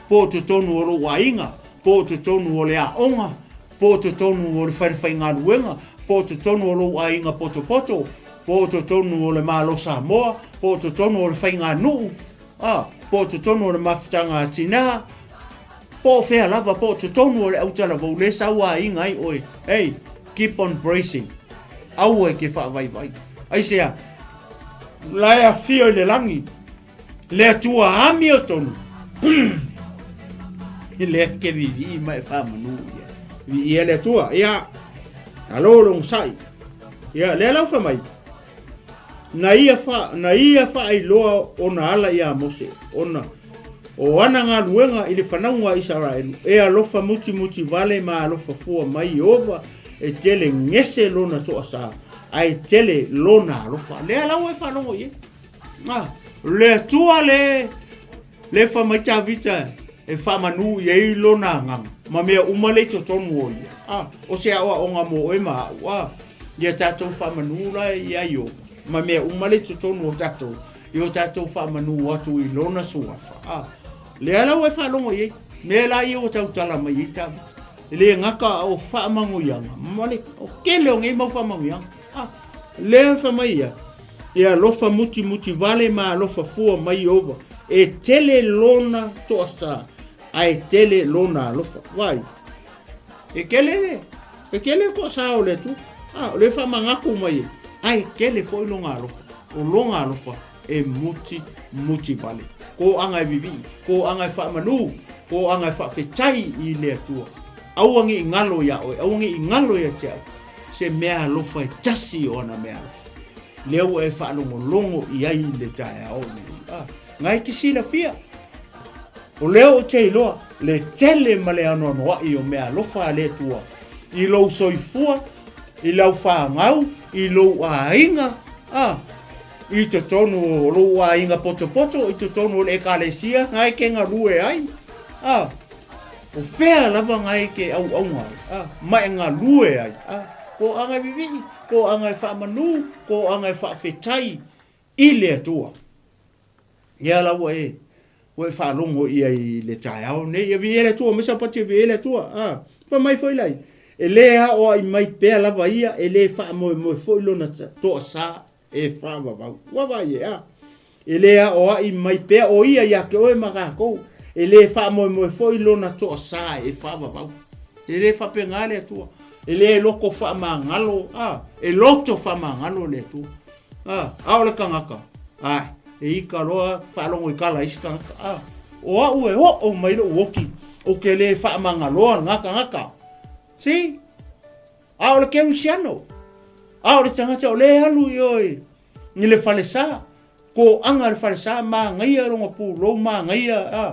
po o totonu o lou aiga, po o totonu o le aoga, po o totonu o le falefaigaluega, po o totonu o lou aiga potopoto, po o totonu o le Malo Samoa, po o totonu o le faiganuu, a, po o totonu o le mafutaga a tinā, Po o fea lava, po o totonu o le autalavou le sauaina ai oe, hey, keep on bracing. Aua e ke faavaivai. Aisea? La e afio i le lagi, le Atua amiotonu, i lea ke vivii ma e faamanu ia. Viia le Atua, ia, alo le onosai. Ia, lea lau fai mai, Na ia, fa, na ia faailoa ona ala iā Mose, ona o ana galuega i le fanauga a Isaraelu, e alofa mutimuti vale ma alofa fua mai Ieova, e tele gese lona toasā, ae tele lona alofa. Lea la ua e faalogo i ai. Ah, le Atua le Le fai mai Tavita e faamanu i ai lona agaga ma mea uma le i totonu o ia. A, o se aoaoga mo oe ma a'u, a, ia tatou faamanu la iā Ieova ma mea uma le i totonu o tatou, i o tatou faamanu atu i lona suafa. A, lea la ua e faalogo i ai, mea la ia ua tautala mai ai Tavita. E le gata o faamanuiaga ma le o tele o nei mau faamanuiaga. A, lea fai mai ia, e alofa mutimuti vale ma alofa fua mai Ieova, e tele lona toasā, ae tele lona alofa. Vaai, e tele, e tele le toasā o le Atua. A, o lea e faamanatu mai ai, ae tele foi lona alofa. O lona alofa e mutimuti vale. Kōaga e vivii, kōaga e faamanu, kōaga e faafetai i le Atua. Aua ne i galo iā oe, aua ne i galo ia te au, se mea alofa e tasi o ana mea alofa. Lea ua e faalogologo i ai i le taeao lenei. Ah, na e te silafia. O lea ou te iloa le tele ma le anoanoai o mea alofa a le Atua i lou soifua, i lau fanau, i lou aiga, ah, i totonu o lou aiga potopoto, i totonu o le ekalesia, na e te galue ai. Ah, O fea lava nga e ke auaunga ai, a, ma e galue ai, a, ko anga e vivii, ko anga e faamanu, ko anga e faafetai i le Atua. Ia la ua e, ua e faalogo ia i le taeao nei, ia viia le Atua, mai Sapati e viia le Atua, a, fai mai foi lai, e le aoai mai pea lava ia, e le faamoemoe foi lona toasā e faavavau. Ua vaai e, a? E le aoai mai pea o ia iā te oe ma kākou. E le faamoemoe foi lona toasā e faavavau. E le faapena le Atua. E le loko faamagalo, a, e loto faamagalo le Atua. A, a o le tagata, ae, e ika loa faalogo i kala a isi tagata, a, o a'u e oo mai lo'u oki, ou te le faamagaloa lena tagata. See? A o le kerisiano, a o le tagata o lea e alu i o i le falesa, kōaga le falesa, mānaia lona pulou, mānaia a,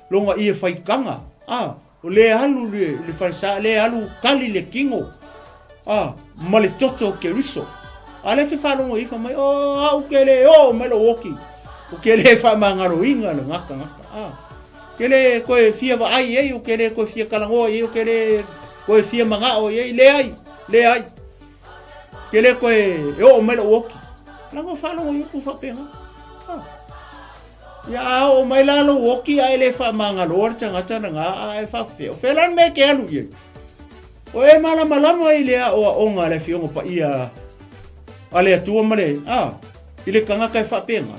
lona ie faitaga, a, o lea e alu i le falesa, lea e alu kali le tino, a, ma le toto o Keriso. A lea ke faalogo i fai mai, o, a'u ke le oo mai lou oki, o ke le faamagaloina lena tagata, a. Ke le koe fia vaai i ai, o ke le koe fia talanoa i ai, o ke le koe fia manao i ai, leai, leai. Ke le koe e oo mai lou oki. Leaga o faalogo i upu faapena. Ah. Ia a oo mai la lou oki ae le faamagaloa le tagata lena a e faafefea. O fea la le mea e te alu i ai? O e malamalama i le aoaoga a le Afioga Paia a le Atua ma le, ah, i le tagata e faapena.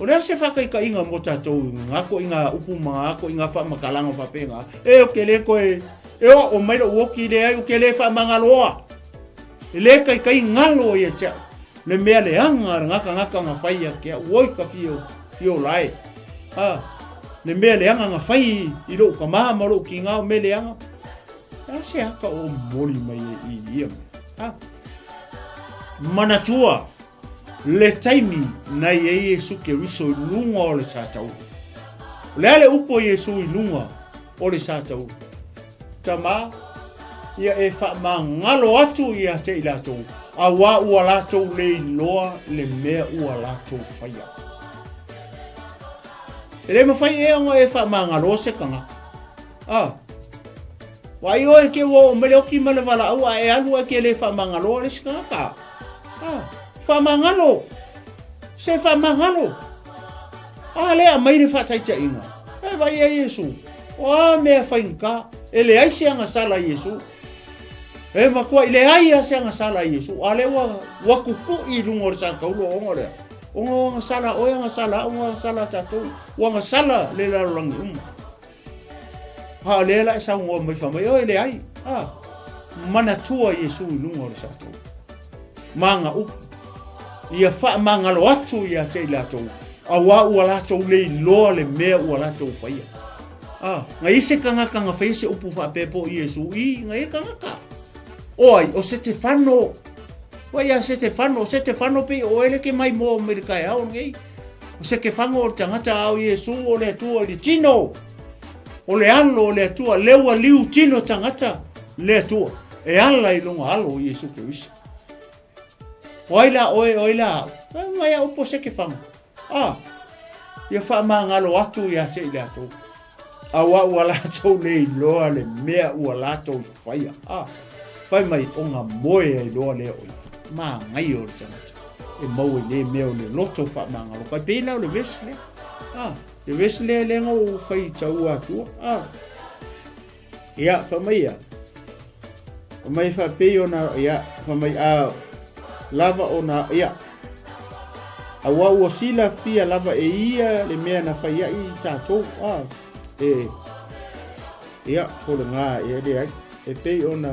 O le a se faataitaiga mo tatou i ngā koʻiga upu ma ngā koʻiga faamatalaga faapena? E ou te le toe e oo mai loʻu oki leai ou te le faamagaloa. E le taitai galo ia te au le mea leaga lena tagata na fai ia te au. Oi ka fia fia ola e. A, le mea leaga na fai i loʻu tamā ma loʻu tiga o mea leaga. E a se aka o momoli mai e i ia mea. A, manatua le taimi na i ai Iesu Keriso i luga o le satauro. O le a le upu a Iesu i luga o le satauro? Tama, ia e faamagalo atu ia te i latou, auā ua latou le iloa le mea ua latou faia. E le mawhai e ona e faamagaloa se tagata. Ah, Vaai oe ke ua oo mai le oki ma le valaau a e alu ae ke le faamagaloa le isi tagata. Ah, faamagalo. Se faamagalo. A lea aumai le faataitaiga. E vaai ai Iesu. O a mea faigata. E leai se agasala i Iesu. E matua i leai a se agasala i Iesu. A lea ua, ua kukui i luga o le satauro ona o lea. Ona o agasala oe, agasala au, agasala tatou. Ua agasala le lalolagi uma. A o lea la e saunoa mai fai mai, oi leai, a, manatua Iesu i luga o le satauro. Ma ana upu, ia faamagalo atu ia te i latou, auā ua latou le iloa le mea ua latou faia. A, na i ai se tagata na faia se upu faapea po o Iesu, i, na i ai tagata. O ai, o Setefano. Ua ia Setefano, o Setefano pei o oe le ke maimoa mai le taeao lenei. O Setefano o le tagata a o Iesu o le Atua i le tino. O le alo o le Atua, lea ua liu tino tagata le Atua. E ala i lona alo o Iesu Keriso. O ai la oe, o ai la au? E mai au po Setefano. A, ia faamagalo atu ia te i latou. Auā ua latou le iloa le mea ua latou faia. A, fai mai ona moe ai loa lea o ia. Manaia o le tagata e maua i lea mea o le loto faamagalo. Kai pei la o le vesi lea. A, le vesi lea lea na ou fai taua atua. A, ia, fai mai ia. Fai mai faapei ona, ia, fai mai a, lava ona, ia, Auā ua silafia lava e ia le mea na fai ai i tatou, a, e, ia, po le gā, ia, leai, e pei ona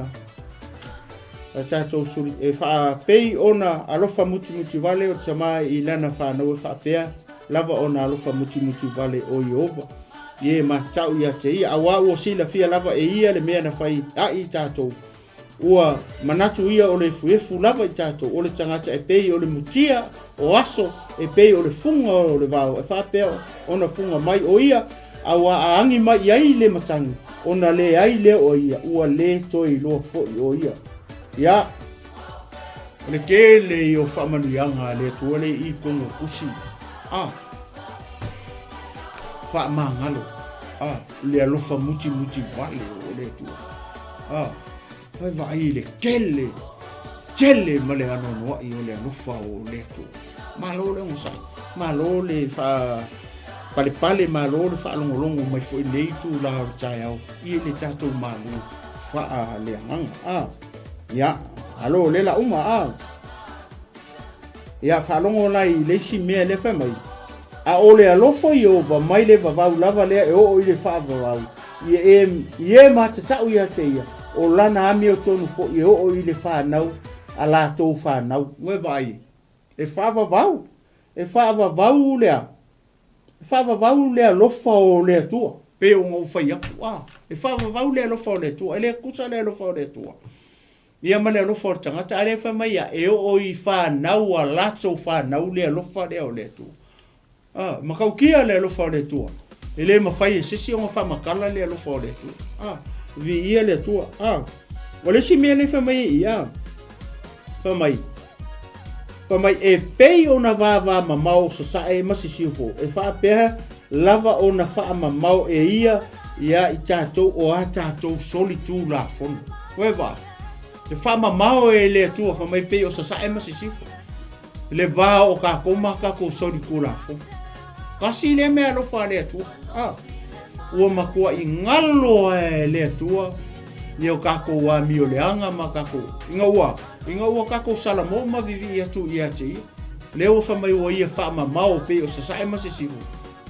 a tatou suli, e faapei ona alofa mutimuti vale o le tamā i lana whanau e faapea lava ona alofa mutimuti vale o Iehova. I e matau ia te ia, auā ua silafia lava e ia le mea na fai ai i tatou. Ua manatu ia o le efuefu lava i tatou, o le tagata e pei o le mutia o aso, e pei o le fuga o le vao, e faapea ona fuga mai o ia, a ua aagi mai i ai le matagi, ona leai lea o ia, ua le toe iloa foi o ia. Ia, o le tele ia o faamanuiaga a le Atua le i totonu o tusi, a, faamagalo, a, le alofa mutimuti vale o le Atua. A, fai vaai i le tele, tele ma le anoanoai o le alofa o le Atua. Malo le onosai, malo le faapalepale, malo le faalogologo mai foi i lenei itula o le taeao i le tatou malu faaleagaga. A, ia, alo le la uma, a. Ia, faalogo la i le isi mea lea fai mai, A o le alofa o Ieova mai le vavau lava lea e oo i le faavavau, i e, i e matatau ia te ia, o lana amiotonu foi e oo i le fanau a latou fanau. Ua e vaai, e faavavau, e faavavau le a? E faavavau le alofa o le Atua, pei ona ou fai atu, a, e faavavau le alofa o le Atua, e le tusa le alofa o le Atua. Ia ma le alofa o le tagata, a lea fai mai ia, e oo i fanau a latou fanau le alofa lea o le Atua. A, matautia le alofa o le Atua. E le mafai e se isi ona faamatala le alofa o le Atua. A, viia le Atua. A, o le isi mea lea fai mai ai, a, fai mai, fai mai, e pei ona vavamamao sasae ma sisiufo, e faapea lava ona faamamao e ia ia i tatou o a tatou solitulafono. Ua e vaai? E faamamao e le Atua fai mai pei o sasae ma sisifo le va o tatou ma tatou solitulafono. Tasi lea mea alofa a le Atua. Ah, ua matuai galo lava e le Atua ia o tatou amioleaga ma tatou ina ua ina ua tatou salamo ma vivii atu ia te ia. Lea ua fai mai ua ia faamamao pei o Sasae ma Sisifo,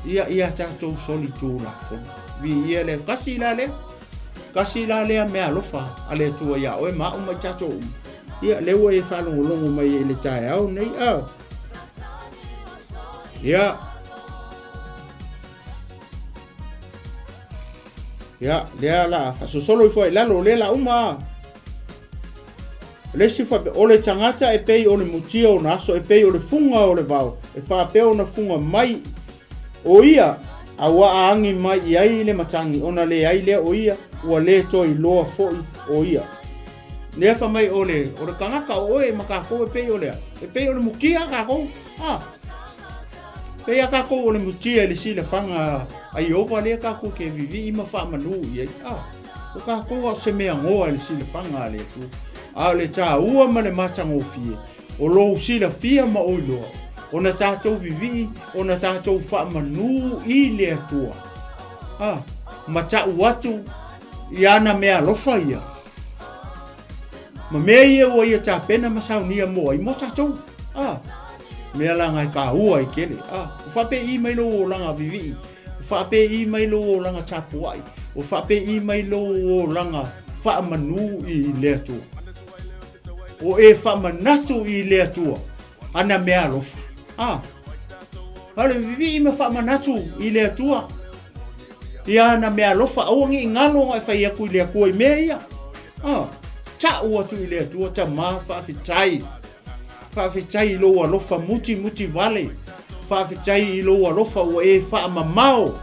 ia, ia tatou solitulafono. Viia le kasi la lea. Kasi la lea mea alofa a le Atua iā oe ma au ma i tatou uma. Ia, lea ua e faalogologo mai i le taeao nei, a. Ia. Ia, lea la faasosolo ifo ai i lalo, lea la uma a. O le isi faapea, o le tagata e pei o le mutia ona aso, e pei o le fuga o le vao, e faapea ona fuga mai o ia, a ua aagi mai i ai le matagi, ona leai lea o ia, ua le toe iloa foi o ia. Lea fai mai o le, o le tagata o oe ma kākou e pei o lea, e pei o le mutia kākou, a. Pei a kākou o le mutia i le silafaga a Ieova lea kākou ke vivii ma faamanu i ai, a. O kākou a o se mea goa i le silafaga a le Atua. A o le tāua ma le matagofie, o lou silafia ma ou iloa, ona tātou vivii, ona tātou faamanu i le Atua. A, ma ta'u atu i ana mea alofa ia. Ma mea ia ua ia tapena ma saunia mo ai mo tātou. A, mea la ngai kāua i kele. A, ua faapēi mai lou olaga vivii, ua faapēi mai lou olaga tapuai, ua faapēi mai lou olaga faamanu i le Atua. O e faamanatu i le Atua, ana mea alofa. A, a le vivii ma faamanatu i le Atua, ia ana mea alofa, aua ne i galo ona e fai atu i le Atua i mea ia. A, ta'u atu i le Atua, Tamā, faafetai. Faafetai i lou alofa mutimuti vale. Faafetai i lou alofa ua e faamamao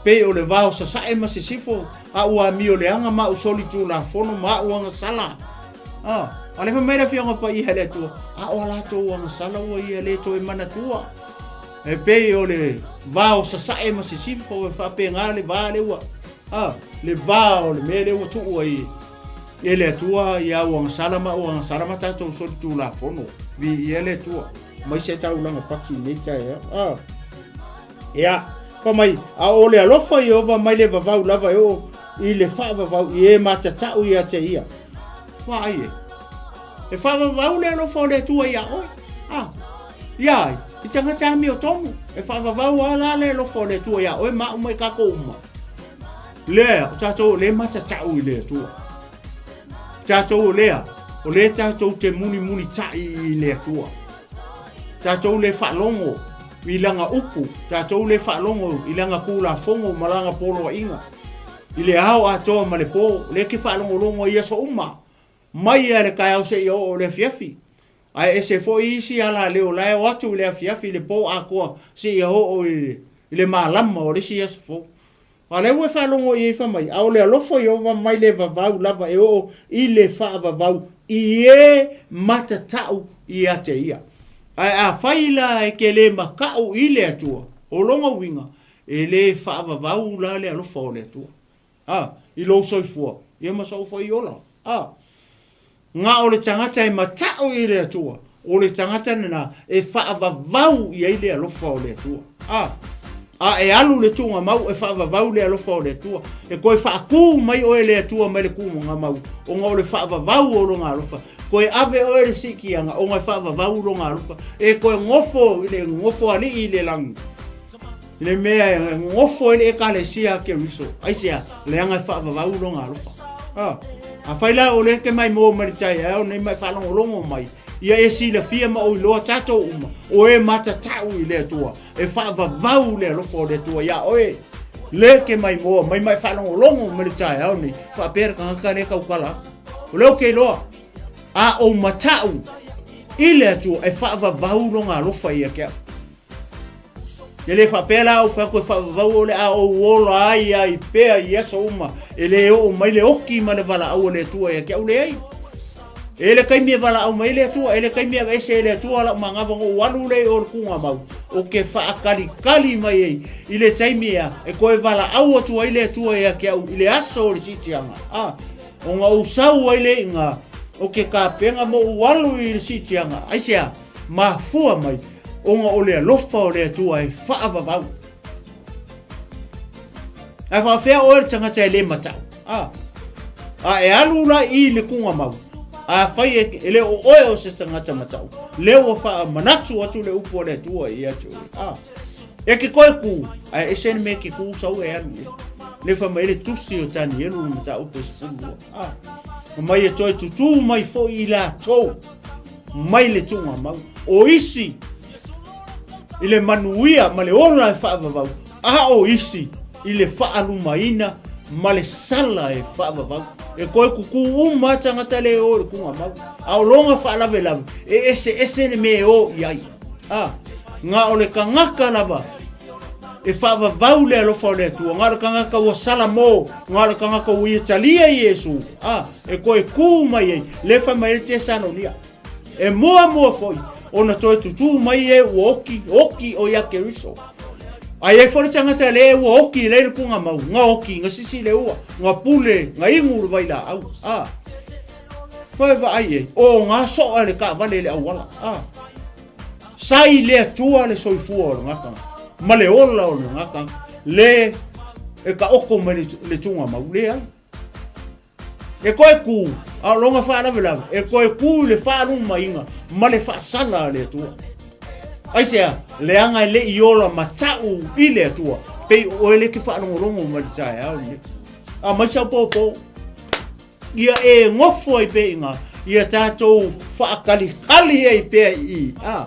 pei o le vao sasae ma sisifo, a ua amio leaga ma au solitulafono ma au agasala. A, a le fai mai le Afioga Paia a le Atua, a o a latou agasala ua ia le toe manatua. E pei o le vao sasae ma sisifo e faapena le va lea ua, a, le va o le mea lea ua tuu ai e le Atua i au agasala ma au agasala ma tatou solitulafono. Viia le Atua. Mai se taulaga pati i nei taeao. A. Ia, fai mai, a o le alofa Ieova mai le vavau lava e oo i le faavavau i e matatau ia te ia. Vaai e. E faavavau le alofa o le Atua iā oe. A. Ia ai, i tagata amiotonu, e faavavau a la le alofa o le Atua iā oe ma au ma i kākou uma. Lea, o tātou o le matatau i le Atua. Tātou o lea, o le tātou te mulimuli ta'i i le Atua. Tātou le faalogo i lana upu, tātou le faalogo i lana tulafono ma lana poloaiga. I le ao atoa ma le pō, lea ke faalogologo i aso uma, mai lava i le taeao seia oo i le afiafi. Ae ese foi isi alaleo la e o atu i le afiafi i le pō atoa seia oo i le malama o le isi aso fou. A o lea ua e faalogo i ai fai mai, a o le alofa o Ieova mai le vavau lava e oo i le faavavau i e matatau ia te ia. Ae afai la e te le mataʻu i le Atua, o lona uiga, e le faavavau la le alofa o le Atua, a, i lou soifua, ia ma sou foi ola, a. Na o le tagata e mataʻu i le Atua, o le tagata lena e faavavau i ai le alofa o le Atua. A, a e alu le tuugamau e faavavau le alofa o le Atua. E toe faatū mai oe e le Atua mai le tuugamau, ona o le faavavau o lona alofa. Toe ave oe i le siitiaga, ona e faavavau lona alofa. E toe nofo i le nofoalii i le lagi. I le mea e nofo ai le Ekalesia a Keriso, aisea? Leaga e faavavau lona alofa. A, afai la o lea e te maimoa mai le taeao nei ma e faalogologo mai, ia e silafia ma ou iloa tatou uma, o e matatau i le Atua, e faavavau le alofa o le Atua iā oe. Le ke maimoa mai ma e faalogologo mai le taeao nei, faapea le tagata lea e tautala atu. O lea ou te iloa, a ou matau i le Atua, e faavavau lona alofa ia te au. E le faapea la au fai atu e faavavau o le a ou ola ai ai pea i aso uma e le oo mai le oki ma le valaau a le Atua ia te au leai. E le taimi e valaau mai le Atua, e le taimi e aveese e le Atua lau manava ona ou alu lea i o i le tuugamau, ou te faakalikali mai ai i le taimi ea e toe valaau atu ai le Atua ia te au i le aso o le siitiaga. A, ona ou sau ai lea i ina, o ke kapena ma ou alu i le siitiaga. Aisea? Mafua mai ona o le alofa o le Atua e faavavau. Ae faafefea oe le tagata e le matau? A, a e alu la i le tuugamau. Afai e le o oe o se tagata matau, lea ua faamanatu atu le upu a le Atua ia te oe. A, e ke koe ku, ae ese le mea ke ku sau e alu i ai. Le fai mai le tusi o Tanielu le mataupu e 12. A, mai e toe tutū mai foi i latou mai le tuugamau. O isi i le manuia ma le ola e faavavau, a o isi i le faalumaina ma le sala e faavavau. E koe kukū uma a tagata le o i le tuugamau, a o loga faalavelave e eseese le mea e o i ai. A, na o le tagata lava e faavavau le alofa o le Atua, na o le tagata ua sala mo, na o le tagata ua ia talia Iesu, a, e koe kū mai ai, le fai mai ai le Tesalonia. E muamua foi ona toe tutū mai e ua oki, oki o ia Keriso. Ai ai foi le tagata le ua oki le le kunga mau, nga oki, nga sisi le ua, nga pule, nga ingu le vai la au. A. Koe vaai ai, o ngā soa le kaavale le auala. A. Sai le Atua le soifua o le gata, ma le ola o le gata, le e ka oko mai le tunga mau le ai. E koe kū, a o loga faalavelave, e koe kū i le faalumaiga ma le faasala a le Atua. Aisea, leaga e le i ola matau i le Atua, pei o oe le ke faalogologo mai le taeao lenei. A mai sau pōpō, ia e gofo ai pea i ngā, ia tātou faakalikali ai pea i i, a,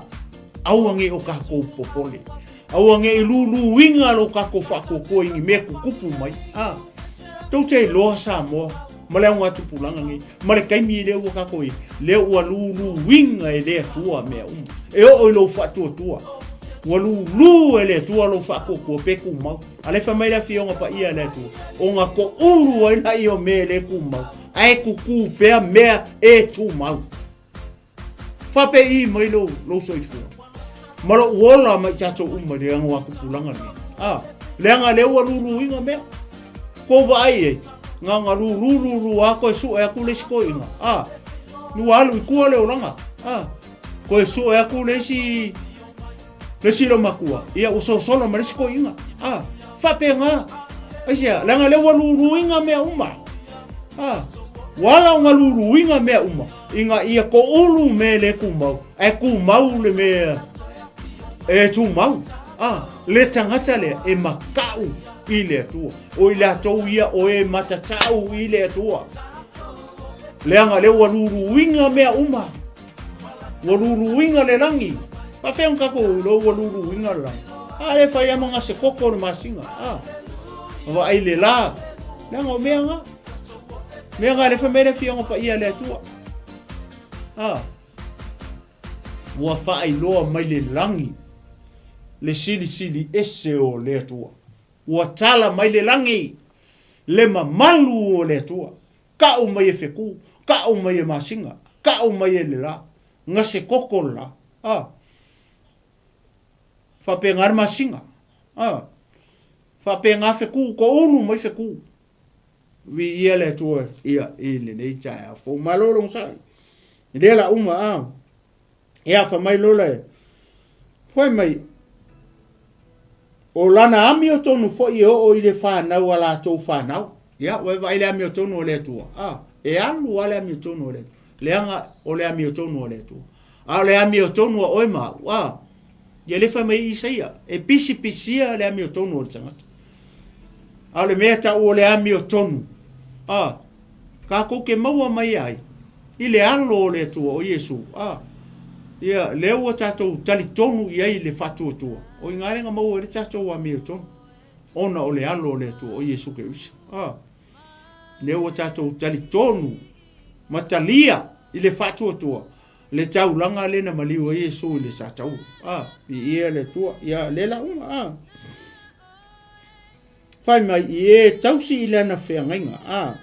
aua nge o kākou popole. Aua ne i luluina lo kakou faatuatua i ni mea tutupu mai. A, tou te iloa Samoa, ma le augatupulaga nei, ma le taimi lea ua kakou i ai, lea ua luluina e le Atua mea uma. E oo i lou faatuatua, ua lulu e le Atua lou faatuatua pe tumau. A lea fai mai le Afioga Paia a le Atua, ona toulu ai laia o mea e le tumau, ae tutu pea mea e tumau. Faapei mai lou, lou soifua ma lou ola ma i tatou uma i le augatupulaga lenei. A, leaga lea ua luluina mea. Kou vaai ai, na ona lulu lulu a koe sue atu le isi toeaina. A, ua alu i tua le olaga. A, koe sue atu le isi le isi loomatua, ia ua sosola ma le isi toeaina. A, faapena. Aisea, leaga lea ua luluina mea uma. A, ua ala ona luluina mea uma, ina ia toulu mea e le tumau, ae tumau le mea e tumau. A, le tagata lea e makau i le Atua. O i latou ia o e matatau i le Atua. Leaga lea ua luluina mea uma. Ua luluina le lagi. Faafefea ona tatou iloa ua luluina le lagi? A lea e fai lava ma gase koko le masina. A, vaai le la. Leaga o mea na. Mea na lea fai mai le Afioga Paia a le Atua. A, ua faailoa mai le lagi le silisili ese o le Atua. Ua tala mai le lagi le mamalu o le Atua. Kau mai e feku, kau mai e masina, kau mai e le la, gase koko le la. A. Faapena le masina. A. Faapena feku, toulu mai feku. Viia le Atua ia i lenei taeao fou. Malo le onosai. E lea la uma a. Ia fai mai lola e. Fai mai, O lana amiotonu foi e oo i le fanau a latou fanau. Ia, ua e vaai le amiotonu o le Atua. A, e alu lava le amiotonu o le Atua. Leaga o le amiotonu o le Atua. A o le amiotonu a oe ma au, a, ia lea fai mai Isaia, e pisipisia le amiotonu o le tagata. A o le mea tau o le amiotonu, a, Tatou te maua mai ai i le alo o le Atua, o Iesu, a, ia, lea ua tatou talitonu i ai i le faatuatua, o i ina lea na maua ai le tatou amiotonu, ona o le alo o le Atua, o Iesu Keriso. A, lea ua tatou talitonu ma talia i le faatuatua le taulaga lea na maliu ai Iesu i le sataua. A, viia le Atua, ia, lea la uma, a. Fai mai i e tausi i lana feagaiga, a.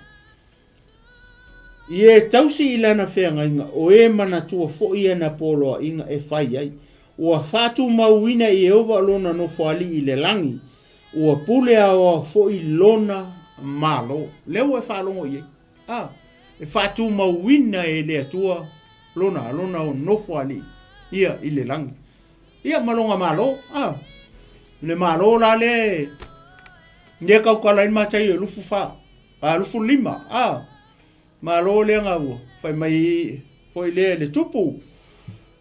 I e tausi i lana feagaiga, o e manatua foi ana poloaiga e fai ai. Ua faatumauina e Ieova lona nofoalii i le lagi, ua pule aoao foi lona Malo. Lea ua e faalogo i ai, a, e faatumauina e le Atua lona, lona nofoalii ia i le lagi. Ia ma lona Malo, a. Le Malo la lea e, lea e tautala ai le Mataio e 24, a 25, a. Malo lea ga ua fai mai foi lea i le tupu,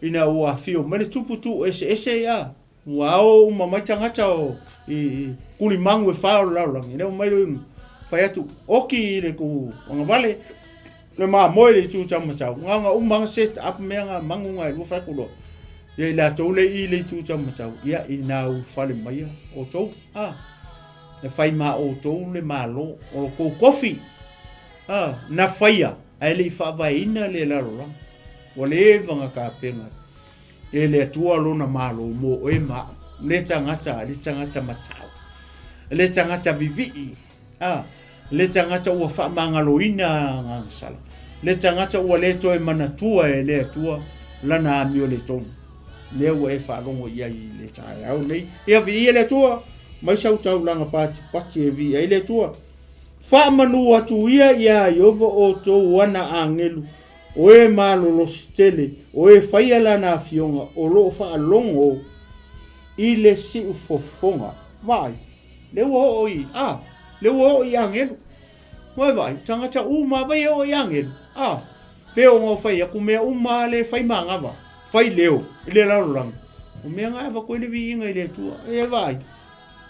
ina ua afio mai le tupu tuu eseese ia, ua ao uma mai tagata o i kulimagu e fa o le lalolagi, lea ua mai le fai atu, oki i le ku agavale, le mamoe le itu taumatau, ga uma ga set up mea ga magu ga e lua fai atu loa. Ia i latou le i le itu taumatau, ia ina ulufale mai ia outou, a, e fai ma outou le Malo, o lo tou tofi, a, na faia ae le i faavaeina le lalolagi. Ua leva ona tapena e le Atua lona Malo mo oe ma au, le tagata, le tagata matau, le tagata vivii, a, le tagata ua faamagaloina agaga sala, le tagata ua le toe manatua e le Atua lana amio le tonu. Lea ua e faalogo i ai i le taeao nei. Ia viia le Atua, mai sau taulaga patipati e viia ai le Atua. Faamanu atu ia iā Ieova outou ana agelu, o e malolosi tele, o e faia lana afioga, o lo o faalogo i le siufofoga. Vaai, lea ua oo i, a, lea ua oo i agelu. Ua e vaai, tagata uma lava ia e oo i agelu. A, pe ona o fai atu mea uma lava le fai manava, fai leo i le lalolagi, o mea na e avatu ai le viiga i le Atua. E vaai,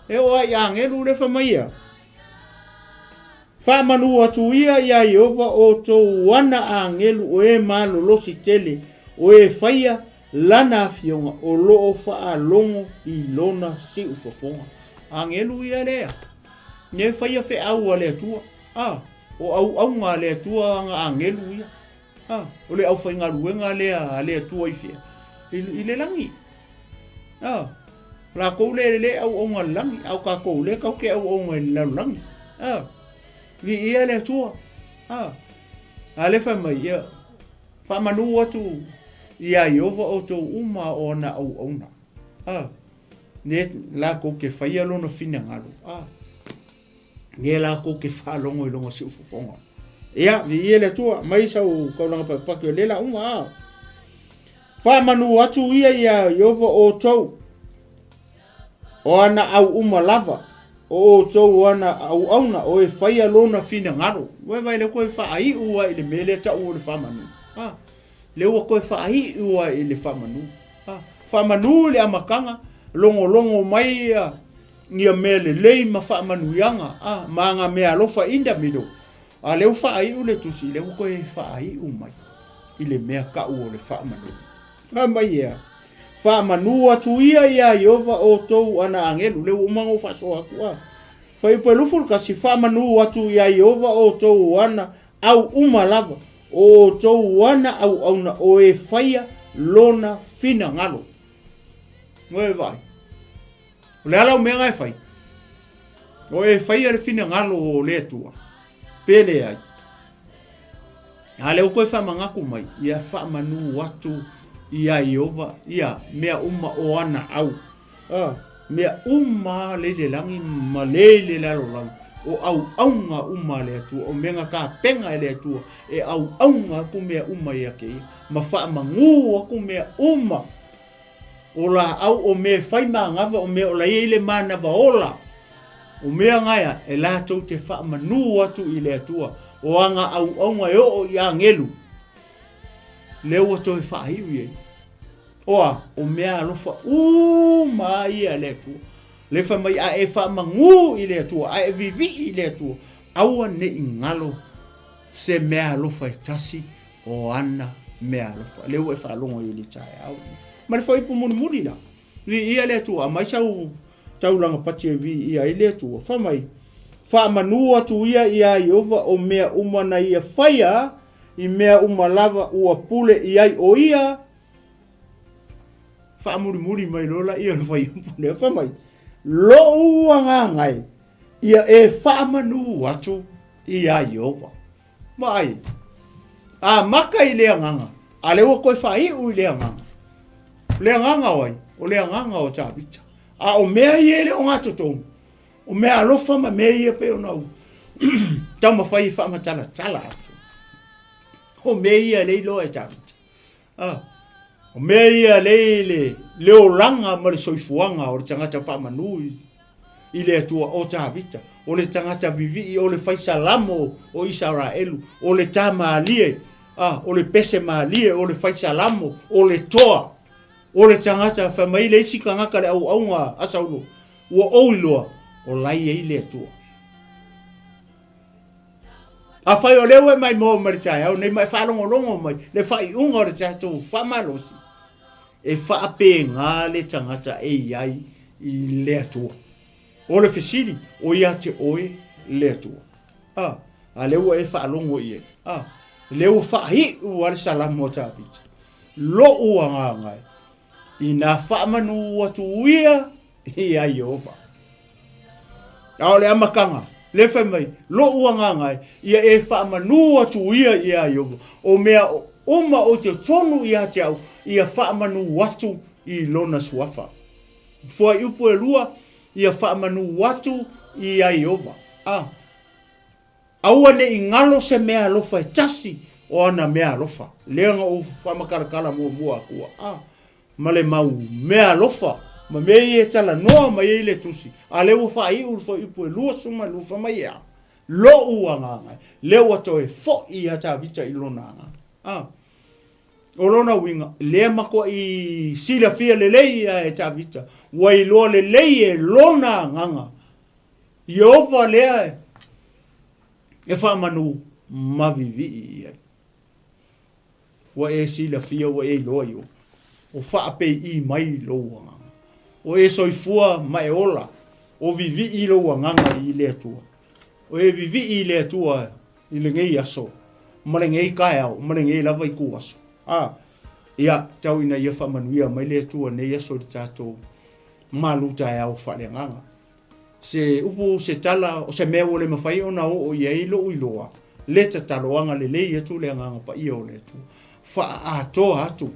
e oo lava i agelu lea fai mai ia. Faamanu atu ia iā Ieova outou ana agelu o e malolosi tele, o e faia lana afioga o lo o faalogo i lona siufofoga. Agelu ia lea, ne faia feau a le Atua, a, o auauna a le Atua ana agelu ia, a, o le aufaigaluega lea a le Atua i fea? I le lagi. A, lakou lea e le auauna i le lagi, a o tatou lea tatou te auauna i le lalolagi. A, viia le Atua. A, a lea fai mai, ia, faamanu atu iā Ieova outou uma o ana auauna. A, ne lakou te faia lona finagalo. A, ne lakou te faalogo i lona siufofoga. Ia, viia le Atua, mai sau taulaga patipati o lea lauga. A, Faamanu atu ia iā Ieova outou, o ana au uma lava, o outou o ana auauna, o e faia lona finagalo. Ua e vaai lea ua toe faaiu lava i le mea lea tau o le faamanu. A, lea ua toe faaiu lava i le faamanu. A, faamanu i le amataga, logologo mai ia, ia mea lelei ma faamanuiaga, a, ma ana meaalofa in the middle. A lea ua faaiu le tusi, lea ua toe faaiu mai i le mea tau o le faamanu. Fai mai ea, Faamanu atu ia iā Ieova outou ana agelu. Lea ua uma ona ou faasoa atu a. Fuaiupu e 21, Faamanu atu iā Ieova outou ana au uma lava, o outou ana auauna o e faia lona finagalo. Ua e vaai. O le a lau mea na e fai? O e faia le finagalo o le Atua, pe leai. A lea ua toe faamanatu mai, ia faamanu atu iā Ieova ia mea uma o ana au. A, mea uma le i le lagi ma le i le lalolagi, o auauna uma a le Atua, o mea na tapena e le Atua, e auauna atu mea uma ia te ia, ma faamanu atu mea uma. O laau o mea e fai manava o mea o la iai le manava ola. O mea gaea e latou te faamanu atu i le Atua, o ana auauna e oo i agelu, lea ua toe faaiu iai. Oa, o mea alofa uma a ia a le Atua. Le fai mai a e faamanu i le Atua, a e vivii i le Atua, aua nei galo se mea alofa e tasi o ana meaalofa. Lea ua e faalogo i le taeao. Ma le fuaiupu mulimuli la. Viia le Atua, aumai sau taulaga pati e viia ai le Atua. Fai mai, faamanu atu ia iā Ieova o mea uma na ia faia i mea uma lava ua pule i ai ʻo ia. Faamulimuli mai loa laia o le fuaiupu lea. Fai mai, loʻu agaga e, ia e faamanu atu iā Ieova. Vaai, amata i le agaga, a lea ua toe faaiu i le agaga. O le agaga o ai? O le agaga o Tavita. A o mea ia e le o gatotonu, o mea alofa ma mea ia pei ona ou taumafai e faamatalatala atu. O mea ia e le iloa e Tavita. Ah, o mea ia lea i le, le olaga ma le soifuaga o le tagata faamanu i, i le Atua o Tavita, o le tagata vivii, o le faisalamo o Isaraelu, o le tamalie, a, o le pese malie, o le faisalamo, o le toa, o le tagata, fai mai le isi tagata le auauga a Saulo, ua ou iloa, o la e i ai le Atua. Afai o lea ua e maimoa mai le taeao nei ma e faalogologo mai le faaiuga o le tatou faamalosi, e faapena le tagata e i ai i le Atua. O le fesili, o ia te oe le Atua? A, a lea ua e faalogo i ai. A, lea ua faaiu a le Salamo a Tavita. Lo'u agaga e, ina faamanu atu ia ia Ieova. A o le amataga, lea fai mai, lo'u agaga e, ia e faamanu atu ia ia Ieova. O mea uma o te tonu ia te au, ia faamanu atu i lona suafa. Fuaiupu e lua, ia faamanu atu ia Ieova. A, aua ne i galo se mea alofa e tasi o ana mea alofa. Lea na ou faamatalatala muamua atua. A, ma le mau mea alofa ma mea ia e talanoa mai ai le Tusi, a lea ua faaiu le fuaiupu e 22, fai mai e a? Lo'u agaga, lea ua toe fo'i ia Tavita i lona agaga. A, o lona uiga, lea matua'i silafia lelei ia e Tavita, ua iloa lelei e lona agaga, Ieova lea e faamanu ma vivii i ai. Ua e silafia, ua e iloa Ieova, o faapei'i mai lou agaga. O e soifua ma e ola, o vivii lou agaga i le Atua. O e vivii i le Atua i lenei aso, ma lenei taeao, ma lenei lava ituaso. A, ia, tau ina ia faamanuia mai le Atua nei aso i le tatou malu taeao faaleagaga. Se upu, se tala, o se mea ua le mafai ona oo i ai lou iloa, le tatalo, agalelei atu le Agaga Paia o le Atua, faaatoa atu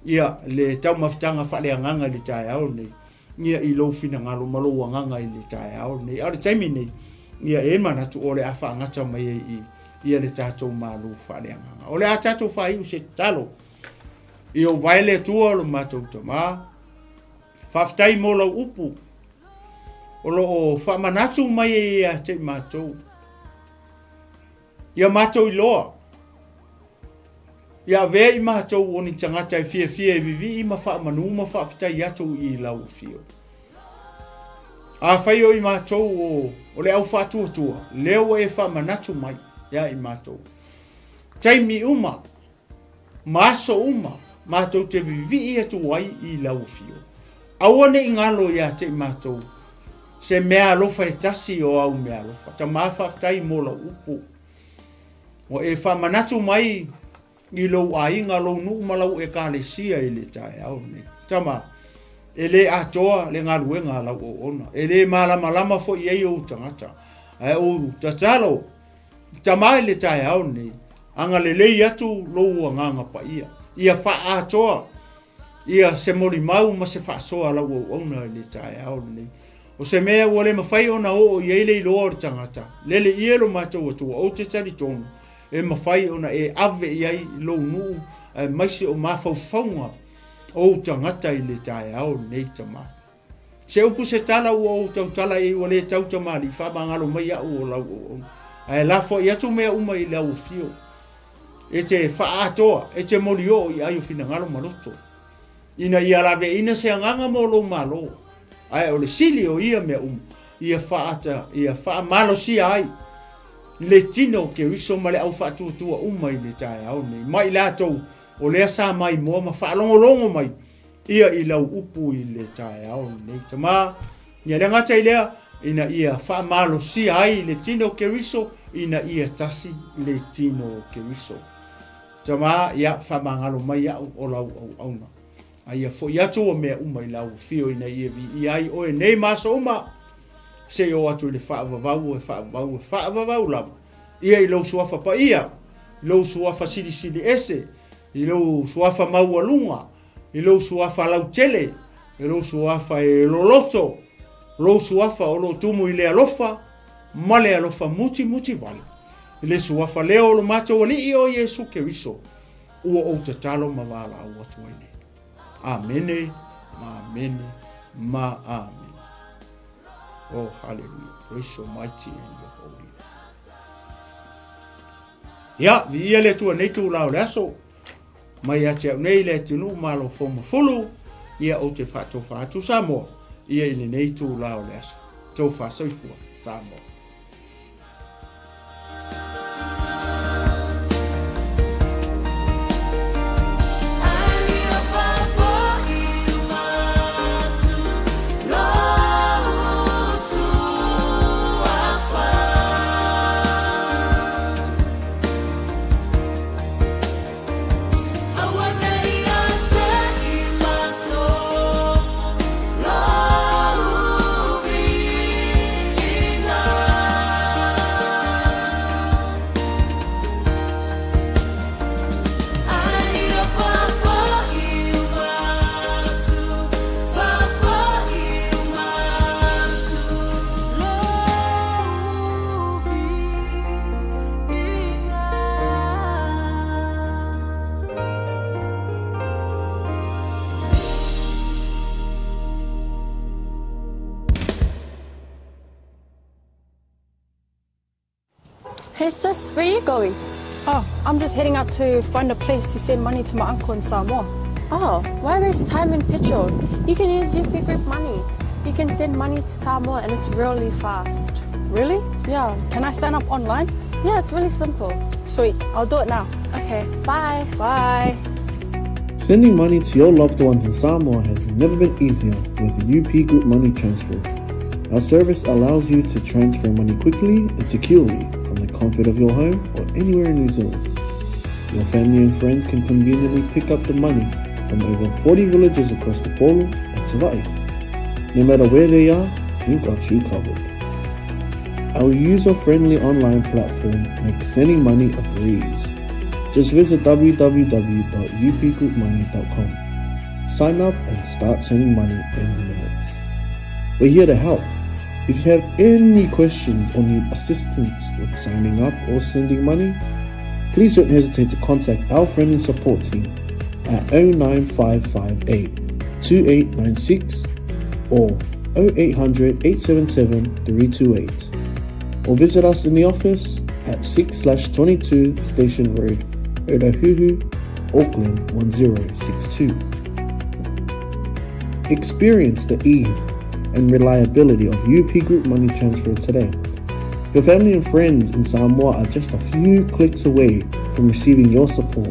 ia le taumafataga faaleagaga i le taeao lenei, ia i lou finagalo ma lou agaga i le taeao lenei. A o le taimi lenei, ia e manatu o le a faagata mai ai i ia le tatou malu faaleagaga. O le a tatou faaiu se tatalo. Ia o vae le Atua o lo matou Tama, Faafetai mo lau upu o lo o faamanatu mai ai ia te i matou. Ia matou iloa, ia avea i matou o ni tagata e fiafia e vivii ma faamanu ma faafetai atu i lau afio. Afai o i matou o, o le au faatuatua, lea ua e faamanatu mai ia i matou. Taimi uma, ma aso uma matou te vivii atu ai i lau afio. Aua ne i galo ia te i matou se mea alofa e tasi o au mea alofa. Tama faafetai mo lau upu. Ua e faamanatu mai i lou aiga, lou nuu ma lau ekalesia i le taeao lenei. Tama, e le atoa le galuega a lau auauna. E le malamalama foi i ai ou tagata. Ae ou tatalo, Tama i le taeao lenei, agalelei atu lou Agaga Paia, ia faaatoa ia se molimau ma se faasoa a lau auauna i le taeao lenei. O se mea ua le mafai ona oo i ai le iloa o le tagata, lele ia lo matou Atua, ou te talitonu e mafai ona e ave i ai lou nuu aemaise o mafaufauga o ou tagata i le taeao lenei, Tama. Se upu se tala ua ou tautala i ai ua le tau tamalii faamagalo mai au o lau auauna. Ae lafoai atu mea uma i lau afio. E te faaatoa, e te molioo i ai o finagalo ma loto. Ina ia laveaina se agaga mo lou malo. Ae o le sili o ia mea uma, ia faata, ia faamalosia ai le tino o Keriso ma le au faatuatua uma i le taeao nei. Ma i latou o lea sa maimoa ma faalogologo mai ia i lau upu i le taeao lenei. Tama, ia le gata i lea, ina ia faamalosia ai le tino o Keriso, ina ia tasi le tino o Keriso. Tama, ia faamagalo mai au o lau auauna. A ia foi atu ua mea uma i lau afio ina ia viia ai oe nei ma aso uma, se i oo atu i le faavavau e faavavau e faavavau lava, ia i lou suafa paia, i lou suafa silisili ese, i lou suafa maualuga, i lou suafa lautele, i lou suafa e loloto, lou suafa o lo o tumu i le alofa ma le alofa mutimuti vale, i le suafa lea o lo matou Alii o Iesu Keriso, ua ou tatalo ma valaau atu ai nei. Amene, ma amene, ma amene. Oh, hallelujah. Praise your mighty and your holy name. Ia, viia le Atua nei itula o le aso, mai ia te au nei le atunuu malo fou ma fulu, ia ou te faatofa atu Samoa, ia i lenei itula o le aso. Tofa soifua, Samoa. Hey sis, where are you going? Oh, I'm just heading out to find a place to send money to my uncle in Samoa. Oh, why waste time and petrol? You can use UP Group Money. You can send money to Samoa and it's really fast. Really? Yeah. Can I sign up online? Yeah, it's really simple. Sweet, I'll do it now. Okay, bye. Bye. Sending money to your loved ones in Samoa has never been easier with UP Group Money Transfer. Our service allows you to transfer money quickly and securely from the comfort of your home or anywhere in New Zealand. Your family and friends can conveniently pick up the money from over 40 villages across the Upolu and Savaii. No matter where they are, we've got you covered. Our user-friendly online platform makes sending money a breeze. Just visit www.upgroupmoney.com. Sign up and start sending money in minutes. We're here to help. If you have any questions or need assistance with signing up or sending money, please don't hesitate to contact our friendly support team at 09558 2896 or 0800 877 328 or visit us in the office at 6/22 Station Road, Otahuhu, Auckland 1062. Experience the ease and reliability of UP Group Money Transfer today. Your family and friends in Samoa are just a few clicks away from receiving your support.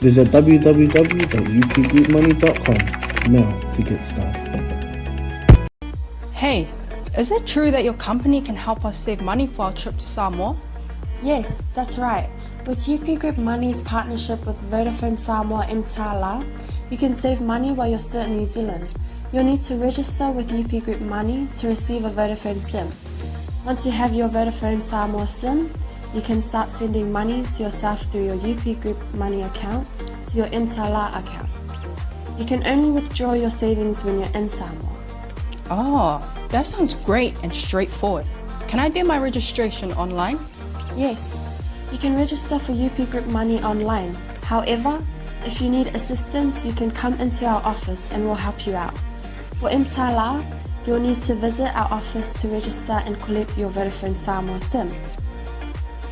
Visit www.upgroupmoney.com now to get started. Hey, is it true that your company can help us save money for our trip to Samoa? Yes, that's right. With UP Group Money's partnership with Vodafone Samoa Mtala, you can save money while you're still in New Zealand. You'll need to register with UP Group Money to receive a Vodafone SIM. Once you have your Vodafone Samoa SIM, you can start sending money to yourself through your UP Group Money account to your Mtala account. You can only withdraw your savings when you're in Samoa. Oh, that sounds great and straightforward. Can I do my registration online? Yes, you can register for UP Group Money online. However, if you need assistance, you can come into our office and we'll help you out. For Mtala, you'll need to visit our office to register and collect your Vodafone Samoa SIM.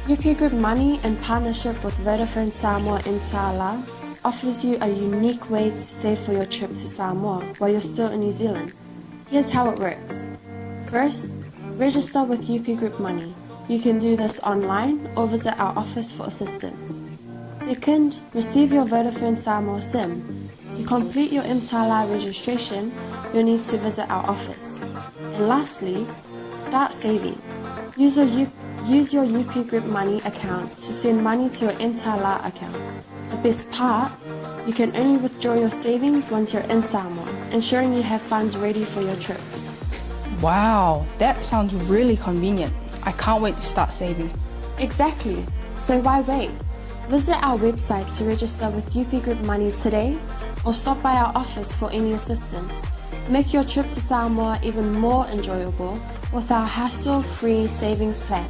UP Group Money, in partnership with Vodafone Samoa Mtala, offers you a unique way to save for your trip to Samoa while you're still in New Zealand. Here's how it works. First, register with UP Group Money. You can do this online or visit our office for assistance. Second, receive your Vodafone Samoa SIM. To complete your Mtala registration, you'll need to visit our office. And lastly, start saving. Use your, U- use your UP Group Money account to send money to your Mtala account. The best part, you can only withdraw your savings once you're in Samoa, ensuring you have funds ready for your trip. Wow, that sounds really convenient. I can't wait to start saving. Exactly. So why wait? Visit our website to register with UP Group Money today or stop by our office for any assistance. Make your trip to Samoa even more enjoyable with our hassle-free savings plan.